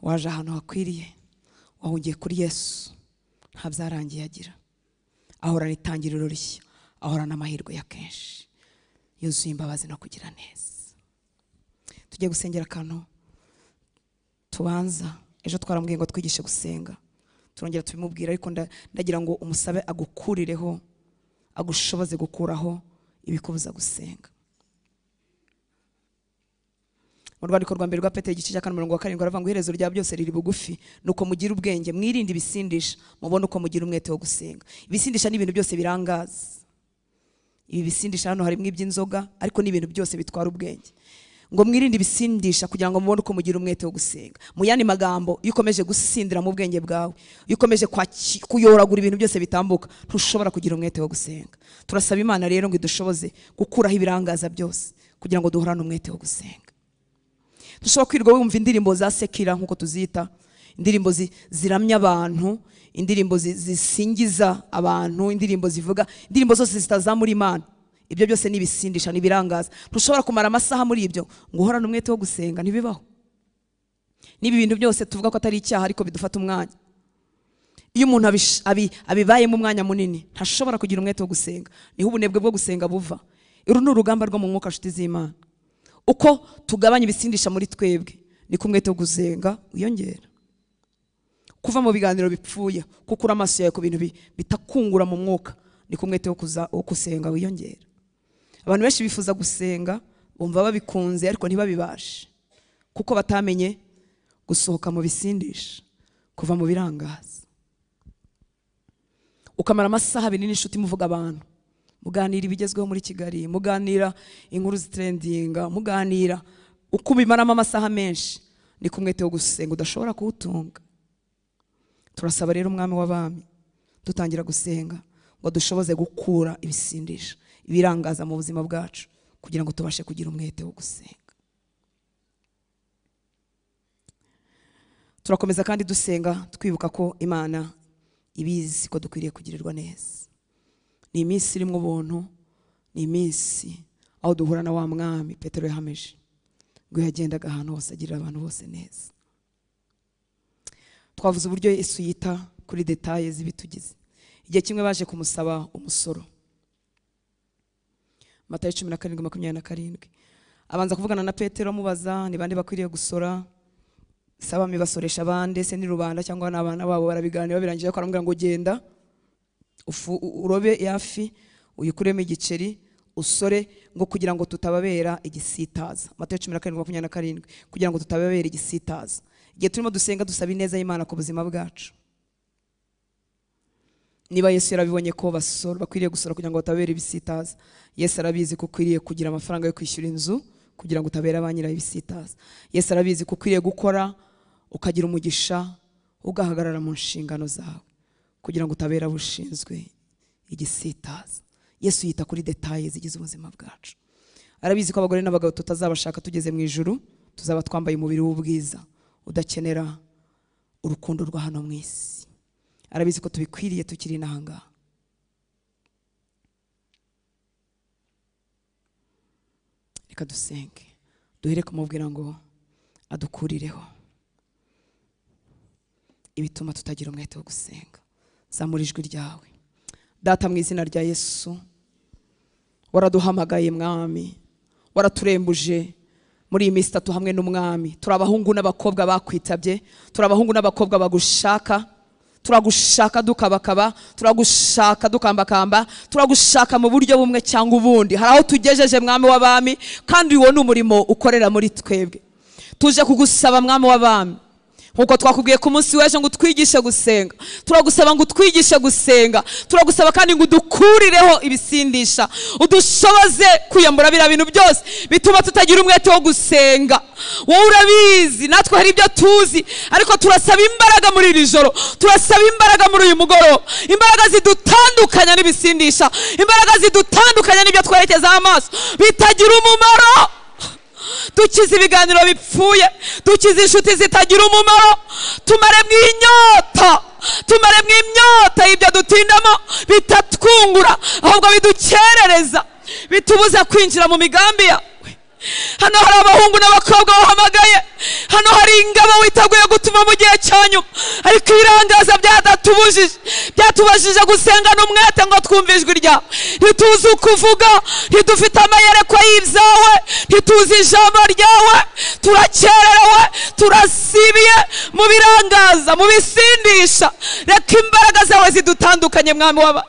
Waje ahantu hakwiriye, wahungiye kuri Yesu, nta byarangiye agira. Ahorana itangiriro rishya, ahorana amahirwe ya kenshi, yuzuye imbabazi no kugira neza. Tugiye gusengera akantu tubanza. Ejo twaramubwiye ngo twigishe gusenga, turongera tubimubwira, ariko ndagira ngo umusabe agukurireho, agushoboze gukuraho ibikubuza gusenga. Mu rwandiko rwa mbere rwa Petero igice cya 4:7 aravuga ngo iherezo rya byose riri bugufi, nuko mugira ubwenge, mwirinde ibisindisha, mubone uko mugira umwete wo gusenga. Ibisindisha ni ibintu byose birangaza. Ibi bisindisha hano harimo iby'inzoga, ariko ni ibintu byose bitwara ubwenge. Ngo mwirinde ibisindisha kugira ngo mubone uko mugira umwete wo gusenga. Mu yandi magambo, iyo ukomeje gusindira mu bwenge bwawe, iyo ukomeje kuyoragura ibintu byose bitambuka, ntushobora kugira umwete wo gusenga. Turasaba Imana rero ngo idushoboze gukuraho ibirangaza byose kugira ngo duhorane umwete wo gusenga. Dushobora kwirirwa wumva indirimbo za sekira nkuko tuzita, indirimbo ziramya abantu, indirimbo zisingiza abantu, indirimbo zivuga, indirimbo zose zitazamura Imana. Ibyo byose ni ibisindisha, ni ibirangaza. Ntushobora kumara amasaha muri ibyo ngo uhorane umwete wo gusenga, ntibibaho. Niba ibintu byose tuvuga ko atari icyaha ariko bidufata umwanya, iyo umuntu abibayemo umwanya munini ntashobora kugira umwete wo gusenga. Niho ubunebwe bwo gusenga buva. Uru ni urugamba rwo mu mwuka, nshuti z'Imana. Uko tugabanya ibisindisha muri twebwe niko umwete wo gusenga wiyongera. Kuva mu biganiro bipfuye, kukura amaso yawe ku bintu bitakungura mu mwuka, niko umwete wo gusenga wiyongera. Abantu benshi bifuza gusenga, bumva babikunze ariko ntibabibashe, kuko batamenye gusohoka mu bisindisha, kuva mu birangaza. Ukamara amasaha abiri n'inshuti muvuga abantu, muganira ibigezweho muri Kigali, muganira inkuru zitrendinga, muganira uko ubimaramo amasaha menshi, niko umwete wo gusenga udashobora kuwutunga. Turasaba rero Umwami w'abami dutangira gusenga ngo dushoboze gukura ibisindisha, ibirangaza mu buzima bwacu, kugira ngo tubashe kugira umwete wo gusenga. Turakomeza kandi dusenga twibuka ko Imana ibizi ko dukwiriye kugirirwa neza. Ni iminsi irimo ubuntu, ni iminsi aho duhura na wa mwami Petero yahamije ngo yagendaga ahantu hose agirira abantu bose neza. Twavuze uburyo Yesu yita kuri detaye z'ibitugize. Igihe kimwe baje kumusaba umusoro, Matayo 17:27, abanza kuvugana na Petero amubaza ni bande bakwiriye gusora, sabami basoresha abandi se ni rubanda cyangwa n'abana babo. Barabiganira birangije ko aramubwira ngo genda urobe yafi uyikuremo igiceri usore, ngo kugira ngo tutababera igisitaza. Matayo 17:27, kugira ngo tutababera igisitaza. Igihe turimo dusenga dusaba ineza y'Imana ku buzima bwacu. Niba Yesu yarabibonye ko basora bakwiriye gusora kugira ngo batabera ibisitaza, Yesu arabizi ko ukwiriye kugira amafaranga yo kwishyura inzu kugira ngo utabera ba nyirayo ibisitaza. Yesu arabizi ko ukwiriye gukora ukagira umugisha, ugahagarara mu nshingano zawe kugira ngo utabera bushinzwe igisitaza. Yesu yita kuri detaye zigize ubuzima bwacu. Arabizi ko abagore n'abagabo tutazabashaka tugeze mu ijuru, tuzaba twambaye umubiri w'ubwiza udakenera urukundo rwa hano mu isi. Arabizi ko tubikwiriye tukiri n'ahangaha. Reka dusenge, duhere kumubwira ngo adukurireho ibituma tutagira umwete wo gusenga. Zamura ijwi ryawe. Data, mu izina rya Yesu, waraduhamagaye Mwami, waraturembuje muri iyi minsi itatu hamwe n'Umwami. Turi abahungu n'abakobwa bakwitabye, turi abahungu n'abakobwa bagushaka, turagushaka dukabakaba, turagushaka dukambakamba, turagushaka mu buryo bumwe cyangwa ubundi. Hari aho tugejeje Mwami w'abami, kandi uwo ni umurimo ukorera muri twebwe. Tuje kugusaba mwami w'abami, nkuko twakubwiye ku munsi w'ejo ngo utwigishe gusenga, turagusaba ngo utwigishe gusenga, turagusaba kandi ngo udukurireho ibisindisha, udushoboze kwiyambura biriya bintu byose bituma tutagira umwete wo gusenga. Wowe urabizi, natwe hari ibyo tuzi, ariko turasaba imbaraga muri iri joro, turasaba imbaraga muri uyu mugoroba, imbaraga zidutandukanya n'ibisindisha, imbaraga zidutandukanya n'ibyo twerekezaho amaso bitagira umumaro. Dukize ibiganiro bipfuye, dukize inshuti zitagira umumaro, tumaremwo inyota, tumaremwo imyota y'ibyo dutindamo bitatwungura ahubwo bidukerereza, bitubuza kwinjira mu migambi yawe. Hano hari abahungu n'abakobwa bahamagaye, hano hari ingabo witeguye gutuma mu gihe cya nyuma, ariko ibirangaza byadatubujije, byatubajije gusenga n'umwete ngo twumve ijwi ryawe. Ntituzi ukuvuga, ntidufite amayerekwa y'ibyawe, ntituzi ijambo ryawe, turakererewe, turasibiye mu birangaza, mu bisindisha. Reka imbaraga zawe zidutandukanye mwami w'aba,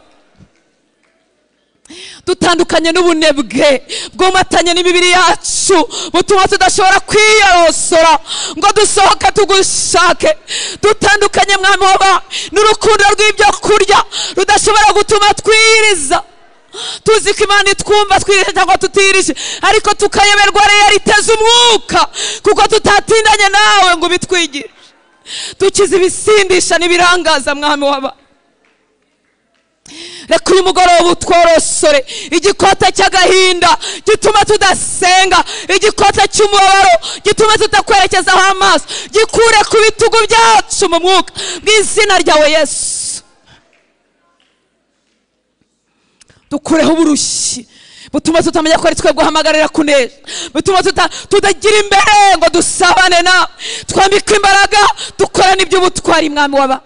dutandukanye n'ubunebwe bwumatanye n'imibiri yacu, butuma tudashobora kwiyorosora ngo dusohoke tugushake. Dutandukanye mwami w'aba n'urukundo rw'ibyo kurya rudashobora gutuma twiriza. Tuzi ko Imana itwumva twirije cyangwa tutirije, ariko tukayoberwa realite z'umwuka kuko tutatindanye nawe ngo ubitwigishe. Dukize ibisindisha n'ibirangaza mwami w'aba. Reka uyu mugoroba utworosore igikota cy'agahinda gituma tudasenga, igikota cy'umubabaro gituma tutakwerekezaho amaso, gikure ku bitugu byacu mu mwuka, mu izina ryawe Yesu. Dukureho uburushyi butuma tutamenya ko ari twe guhamagarira kunesha, butuma tutagira imbere ngo dusabane nawe, twambike imbaraga dukorane iby'ubutwari mwami w'aba.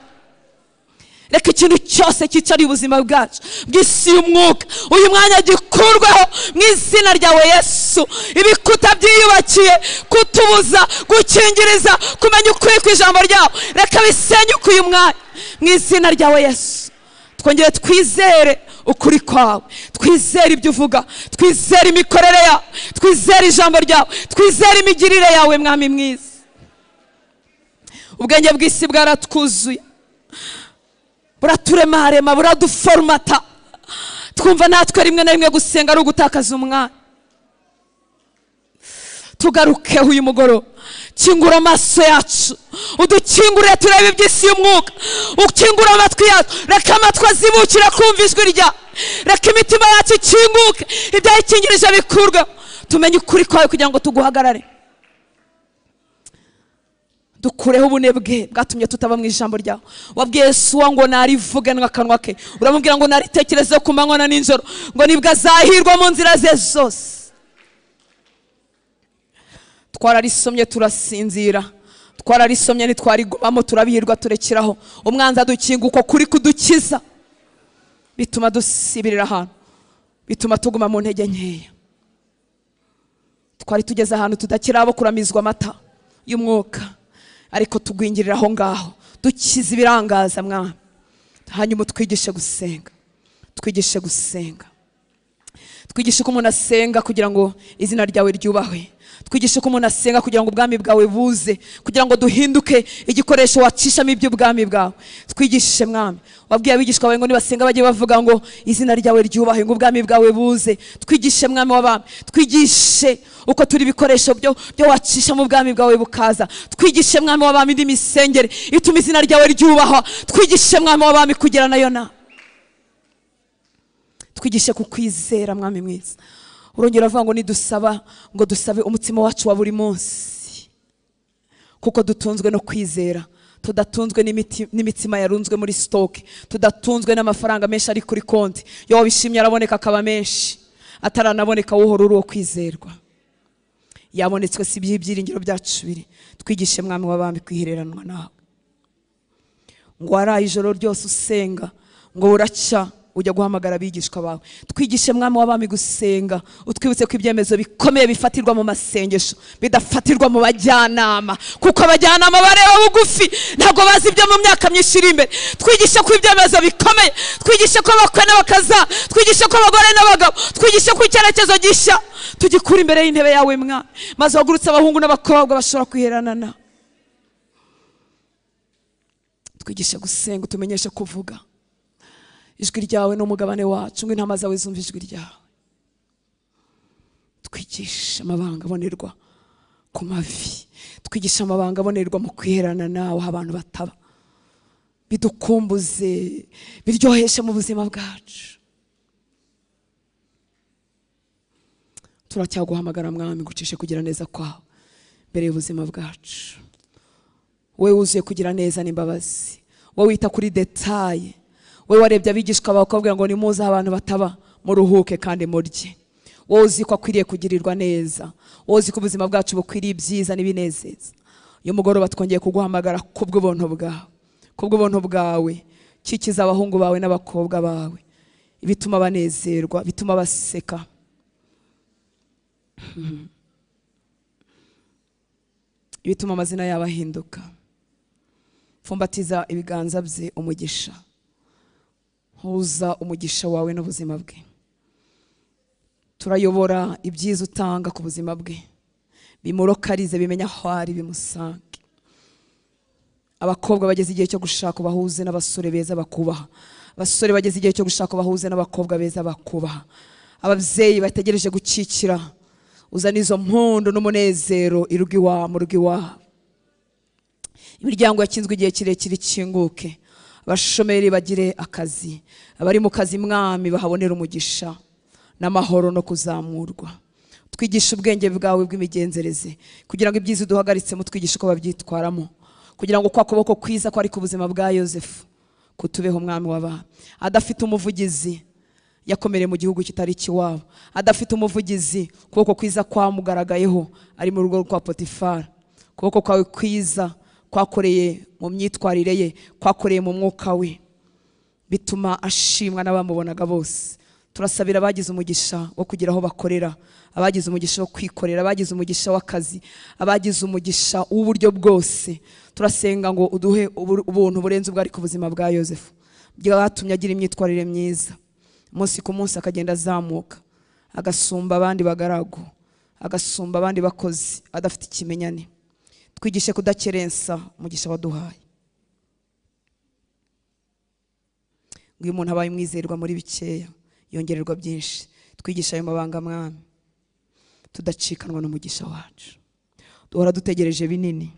Reka ikintu cyose cyicariye ubuzima bwacu bw'isi y'umwuka uyu mwanya gikurweho mu izina ryawe Yesu. Ibikuta byiyubakiye kutubuza gukingiriza kumenya ukuri kw'ijambo ryawe, reka bisenyuke uyu mwanya mu izina ryawe Yesu. Twongere twizere ukuri kwawe, twizere ibyo uvuga, twizere imikorere yawe, twizere ijambo ryawe, twizere imigirire yawe mwami mwiza. Ubwenge bw'isi bwaratwuzuye, buraturemarema, buraduformata, twumva natwe rimwe na rimwe gusenga ari ugutakaza umwanya. Tugarukeho uyu mugoroba, kingura amaso yacu, udukingurire turebe iby'isi y'umwuka, ukingura amatwi yacu, reka amatwi azibukire kumva ijwi ryawe, reka imitima yacu ikinguke, ibyayikingirije bikurweho, tumenye ukuri kwawe kugira ngo tuguhagarare. Dukureho ubunebwe bwatumye tutaba mu ijambo ryawe. Wabwiye Yesuwa ngo narivuge n'akanwa ke, uramubwira ngo naritekereze ku manywa na nijoro, ngo nibwo azahirwa mu nzira ze zose. Twararisomye turasinzira, twararisomye ntitwarigumamo, turabihirwa turekeraho. Umwanzi adukinga uko kuri kudukiza, bituma dusibirira ahantu, bituma tuguma mu ntege nkeya. Twari tugeze ahantu tudakira abo kuramizwa amata y'umwuka, ariko tugwingirira aho ngaho, dukize ibirangaza mwami. Hanyuma twigishe gusenga, twigishe gusenga, twigishe ko umuntu asenga kugira ngo izina ryawe ryubahwe, twigishe ko umuntu asenga kugira ngo ubwami bwawe buze, kugira ngo duhinduke igikoresho wacishamo iby'ubwami bwawe. Twigishe mwami, wabwiye abigishwa bawe ngo nibasenga bajye bavuga ngo izina ryawe ryubahwe, ngo ubwami bwawe buze. Twigishe mwami w'abami, twigishe uko turi ibikoresho byo wacisha mu bwami bwawe bukaza. Twigishe mwami w'abami indi misengere ituma izina ryawe ryubahwa. Twigishe mwami w'abami kugira nayo na twigishe kukwizera mwami mwiza. Urongera avuga ngo nidusaba ngo dusabe umutsima wacu wa buri munsi, kuko dutunzwe no kwizera, tudatunzwe n'imitsima yarunzwe muri stock, tudatunzwe n'amafaranga menshi ari kuri konti. Yo wabishimye araboneka akaba menshi, ataranaboneka wohora uri uwo kwizerwa. Yabonetswe si ibyiringiro byacu biri. Twigishe mwami w'abami kwihereranwa nawe. Ngo waraye ijoro ryose usenga, ngo buracya ujya guhamagara abigishwa bawe. Twigishe mwami w'abami gusenga, utwibutse ko ibyemezo bikomeye bifatirwa mu masengesho, bidafatirwa mu bajyanama, kuko abajyanama bareba bugufi, ntabwo bazi ibyo mu myaka myinshi iri imbere. Twigishe ko ibyemezo bikomeye, twigishe ko abakwe n'abakaza, twigishe ko abagore n'abagabo, twigishe ko icyerekezo gishya tugikura imbere y'intebe yawe mwami, maze wagurutse abahungu n'abakobwa bashobora kwiheranana. Twigishe gusenga, utumenyeshe kuvuga ijwi ryawe n'umugabane wacu, ngo intama zawe zumve ijwi ryawe. Twigishe amabanga abonerwa ku mavi, twigishe amabanga abonerwa mu kwiherana nawe aho abantu bataba, bidukumbuze, biryoheshe mu buzima bwacu. Turacyaguhamagara mwami, gucishe kugira neza kwawe mbere y'ubuzima bwacu. Wowe wuzuye kugira neza n'imbabazi, wowe wita kuri detaye, wowe warebye abigishwa bawe ukababwira ngo nimuze aho abantu bataba muruhuke kandi murye. Wowe uzi ko akwiriye kugirirwa neza, wowe uzi ko ubuzima bwacu bukwiriye ibyiza n'ibinezeza. Uyu mugoroba twongeye kuguhamagara kubw'ubuntu bwawe, kubw'ubuntu bwawe kikiza abahungu bawe n'abakobwa bawe, ibituma banezerwa, bituma baseka, ibituma amazina yabo ahinduka. Pfumbatiza ibiganza bye umugisha, huza umugisha wawe n'ubuzima bwe. Turayobora ibyiza utanga ku buzima bwe, bimurokarize, bimenya aho ari, bimusange. Abakobwa bageze igihe cyo gushaka bahuze n'abasore beza bakubaha, abasore bageze igihe cyo gushaka bahuze n'abakobwa beza bakubaha, ababyeyi bategereje gukikira, uzana izo mpundu n'umunezero irugo iwabo, mu rugo iwabo. Imiryango yakinzwe igihe kirekire ikinguke, abashomeri bagire akazi, abari mu kazi mwami bahabonera umugisha n'amahoro no kuzamurwa. Twigishe ubwenge bwawe bw'imigenzereze, kugira ngo ibyiza uduhagaritse mutwigishe uko babyitwaramo, kugira ngo kwa kuboko kwiza kwari ku buzima bwa Yosefu kutubeho mwami w'abami. Adafite umuvugizi yakomereye mu gihugu kitari ikiwabo, adafite umuvugizi, ukuboko kwiza kwamugaragayeho ari mu rugo rwa Potifara. Ukuboko kwawe kwiza kwakoreye mu myitwarire ye, kwakoreye mu mwuka we, bituma ashimwa n'abamubonaga bose. Turasabira abagize umugisha wo kugira aho bakorera, abagize umugisha wo kwikorera, abagize umugisha w'akazi, abagize umugisha w'uburyo bwose. Turasenga ngo uduhe ubuntu burenze ubwari ku buzima bwa Yosefu, byatumye agira imyitwarire myiza, umunsi ku munsi akagenda azamuka, agasumba abandi bagaragu, agasumba abandi bakozi, adafite ikimenyane. Twigishe kudakerensa umugisha waduhaye. Ngo iyo umuntu abaye umwizerwa muri bikeya yongererwa byinshi. Twigisha ayo mabanga mwami, tudacikanwa n'umugisha wacu. Duhora dutegereje binini,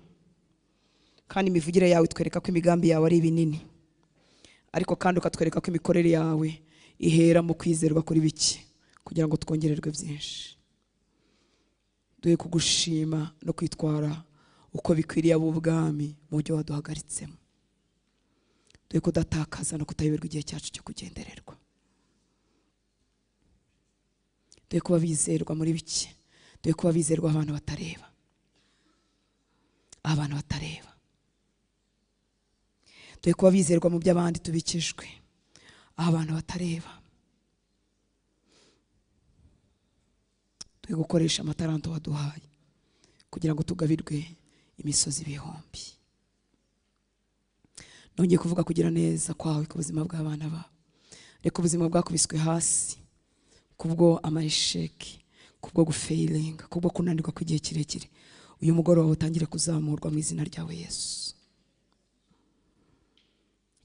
kandi imivugire yawe itwereka ko imigambi yawe ari ibinini, ariko kandi ukatwereka ko imikorere yawe ihera mu kwizerwa kuri bike kugira ngo twongererwe byinshi. Duhe kugushima no kwitwara uko bikwiriye ab'ubwami mu buryo waduhagaritsemo. Duhe kudatakaza no kutayoberwa igihe cyacu cyo kugendererwa. Duhe kuba bizerwa muri bike, duhe kuba bizerwa abantu batareba, abantu batareba. Duhe kuba bizerwa mu by'abandi tubikijwe, aho abantu batareba. Duhe gukoresha amataranto waduhaye kugira ngo tugabirwe imisozi ibihumbi. Nongeye kuvuga kugira neza kwawe ku buzima bw'abana bawe. Reka ubuzima bwakubiswe hasi kubwo amayisheki, kubwo gufailinga, kubwo kunanirwa kw'igihe kirekire, uyu mugoroba utangire kuzamurwa mu izina ryawe Yesu.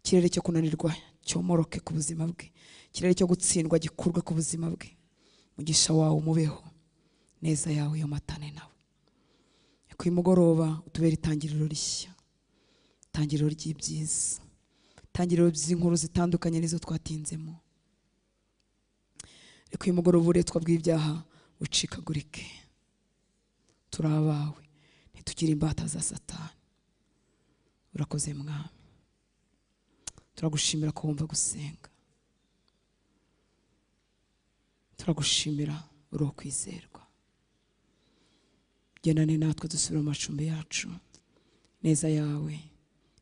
Ikirere cyo kunanirwa cyomoroke ku buzima bwe, ikirere cyo gutsindwa gikurwe ku buzima bwe. Mugisha wawe umubeho, neza yawe yomatane nawe. Ku mugoroba utubere itangiriro rishya, itangiriro ry'ibyiza, itangiriro ry'inkuru zitandukanye nizo twatinzemo. Reka uyu mugoroba uburetwa bw'ibyaha bucikagurike. Turi abawe, ntitugire imbata za Satani. Urakoze mwami, turagushimira ko wumva gusenga, turagushimira uri uwo kwizerwa. Gendane natwe dusubire mu macumbi yacu, neza yawe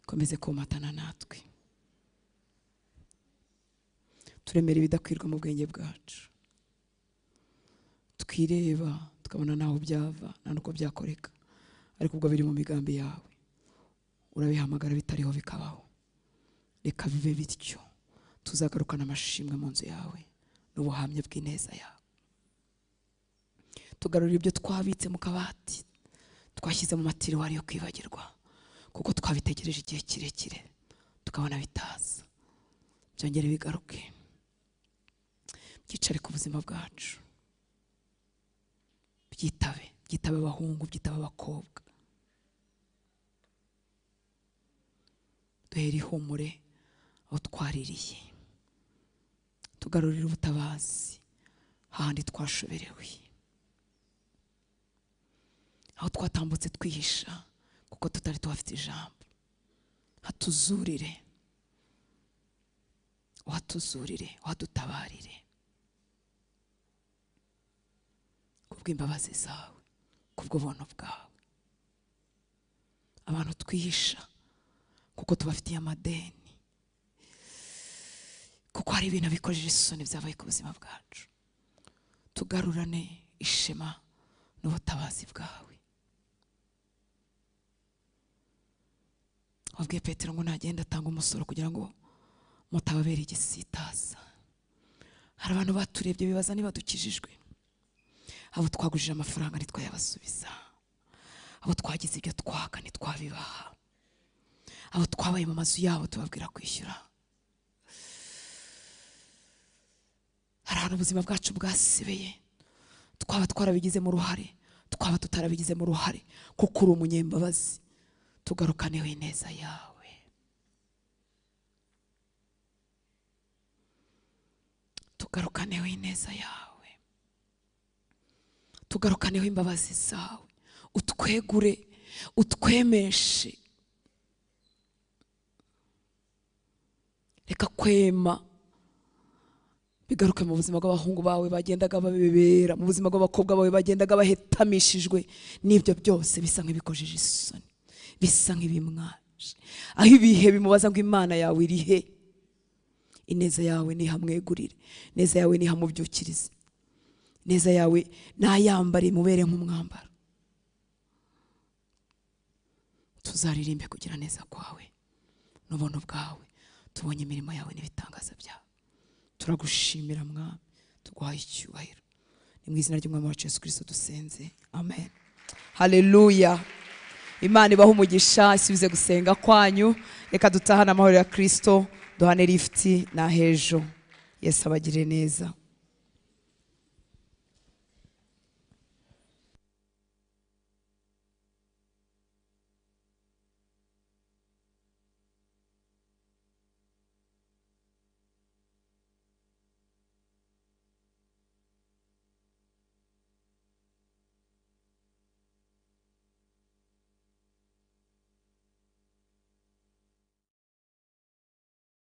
ikomeze komatana natwe. Turemera ibidakwirwa mu bwenge bwacu, twireba tukabona naho byava nta nuko byakoreka, ariko ubwo biri mu migambi yawe urabihamagara bitariho bikabaho. Reka bibe bityo, tuzagarukana amashimwe mu nzu yawe n'ubuhamya bw'ineza yawe. Tugarurira ibyo twabitse mu kabati, twashyize mu matiriwari yo kwibagirwa, kuko twabitegereje igihe kirekire tukabona bitaza. Byongere bigaruke, byicare ku buzima bwacu, byitabe, byitabe abahungu, byitabe abakobwa. Duhere ihumure aho twaririye, tugarurire ubutabazi hahandi twashoberewe, aho twatambutse twihisha kuko tutari tuhafite ijambo. Hatuzurire, uhatuzurire, uhadutabarire kubw'imbabazi zawe, kubw'ubuntu bwawe. Abantu twihisha kuko tubafitiye amadeni, kuko hari ibintu bikojeje isoni byabaye ku buzima bwacu. Tugarurane ishema n'ubutabazi bwawe. Wabwiye Petero ngo nagenda atanga umusoro kugira ngo mutababera igisitaza. Hari abantu baturebye bibaza niba dukijijwe, abo twagujije amafaranga ntitwayabasubiza, abo twagize ibyo twaka ntitwabibaha, abo twabaye mu mazu yabo tubabwira kwishyura. Hari ahantu ubuzima bwacu bwasebeye, twaba twarabigizemo uruhare, twaba tutarabigizemo uruhare, kuko uri umunyembabazi. Tugarukaneho ineza yawe, tugarukaneho ineza yawe, tugarukaneho imbabazi zawe. Utwegure, utwemeshe. Reka kwema bigaruke mu buzima bw'abahungu bawe bagendaga babibera, mu buzima bw'abakobwa bawe bagendaga bahetamishijwe n'ibyo byose bisa nk'ibikojeje isoni, bisa nk'ibimwaje. Aho ibihe bimubaza ngo Imana yawe iri he? Ineza yawe nihamwegurire, ineza yawe nihamubyukirize, ineza yawe nayambare mubere nk'umwambaro. Tuzaririmbe kugira neza kwawe n'ubuntu bwawe, tubonye imirimo yawe n'ibitangaza byawe. Turagushimira Mwami, tuguhaye icyubahiro. Ni mu izina ry'Umwami wacu Yesu Kristo dusenze, amen. Haleluya. Imana ibahe umugisha, isubize gusenga kwanyu. Reka dutahane amahoro ya Kristo, duhane lifuti na hejo. Yesu abagire neza.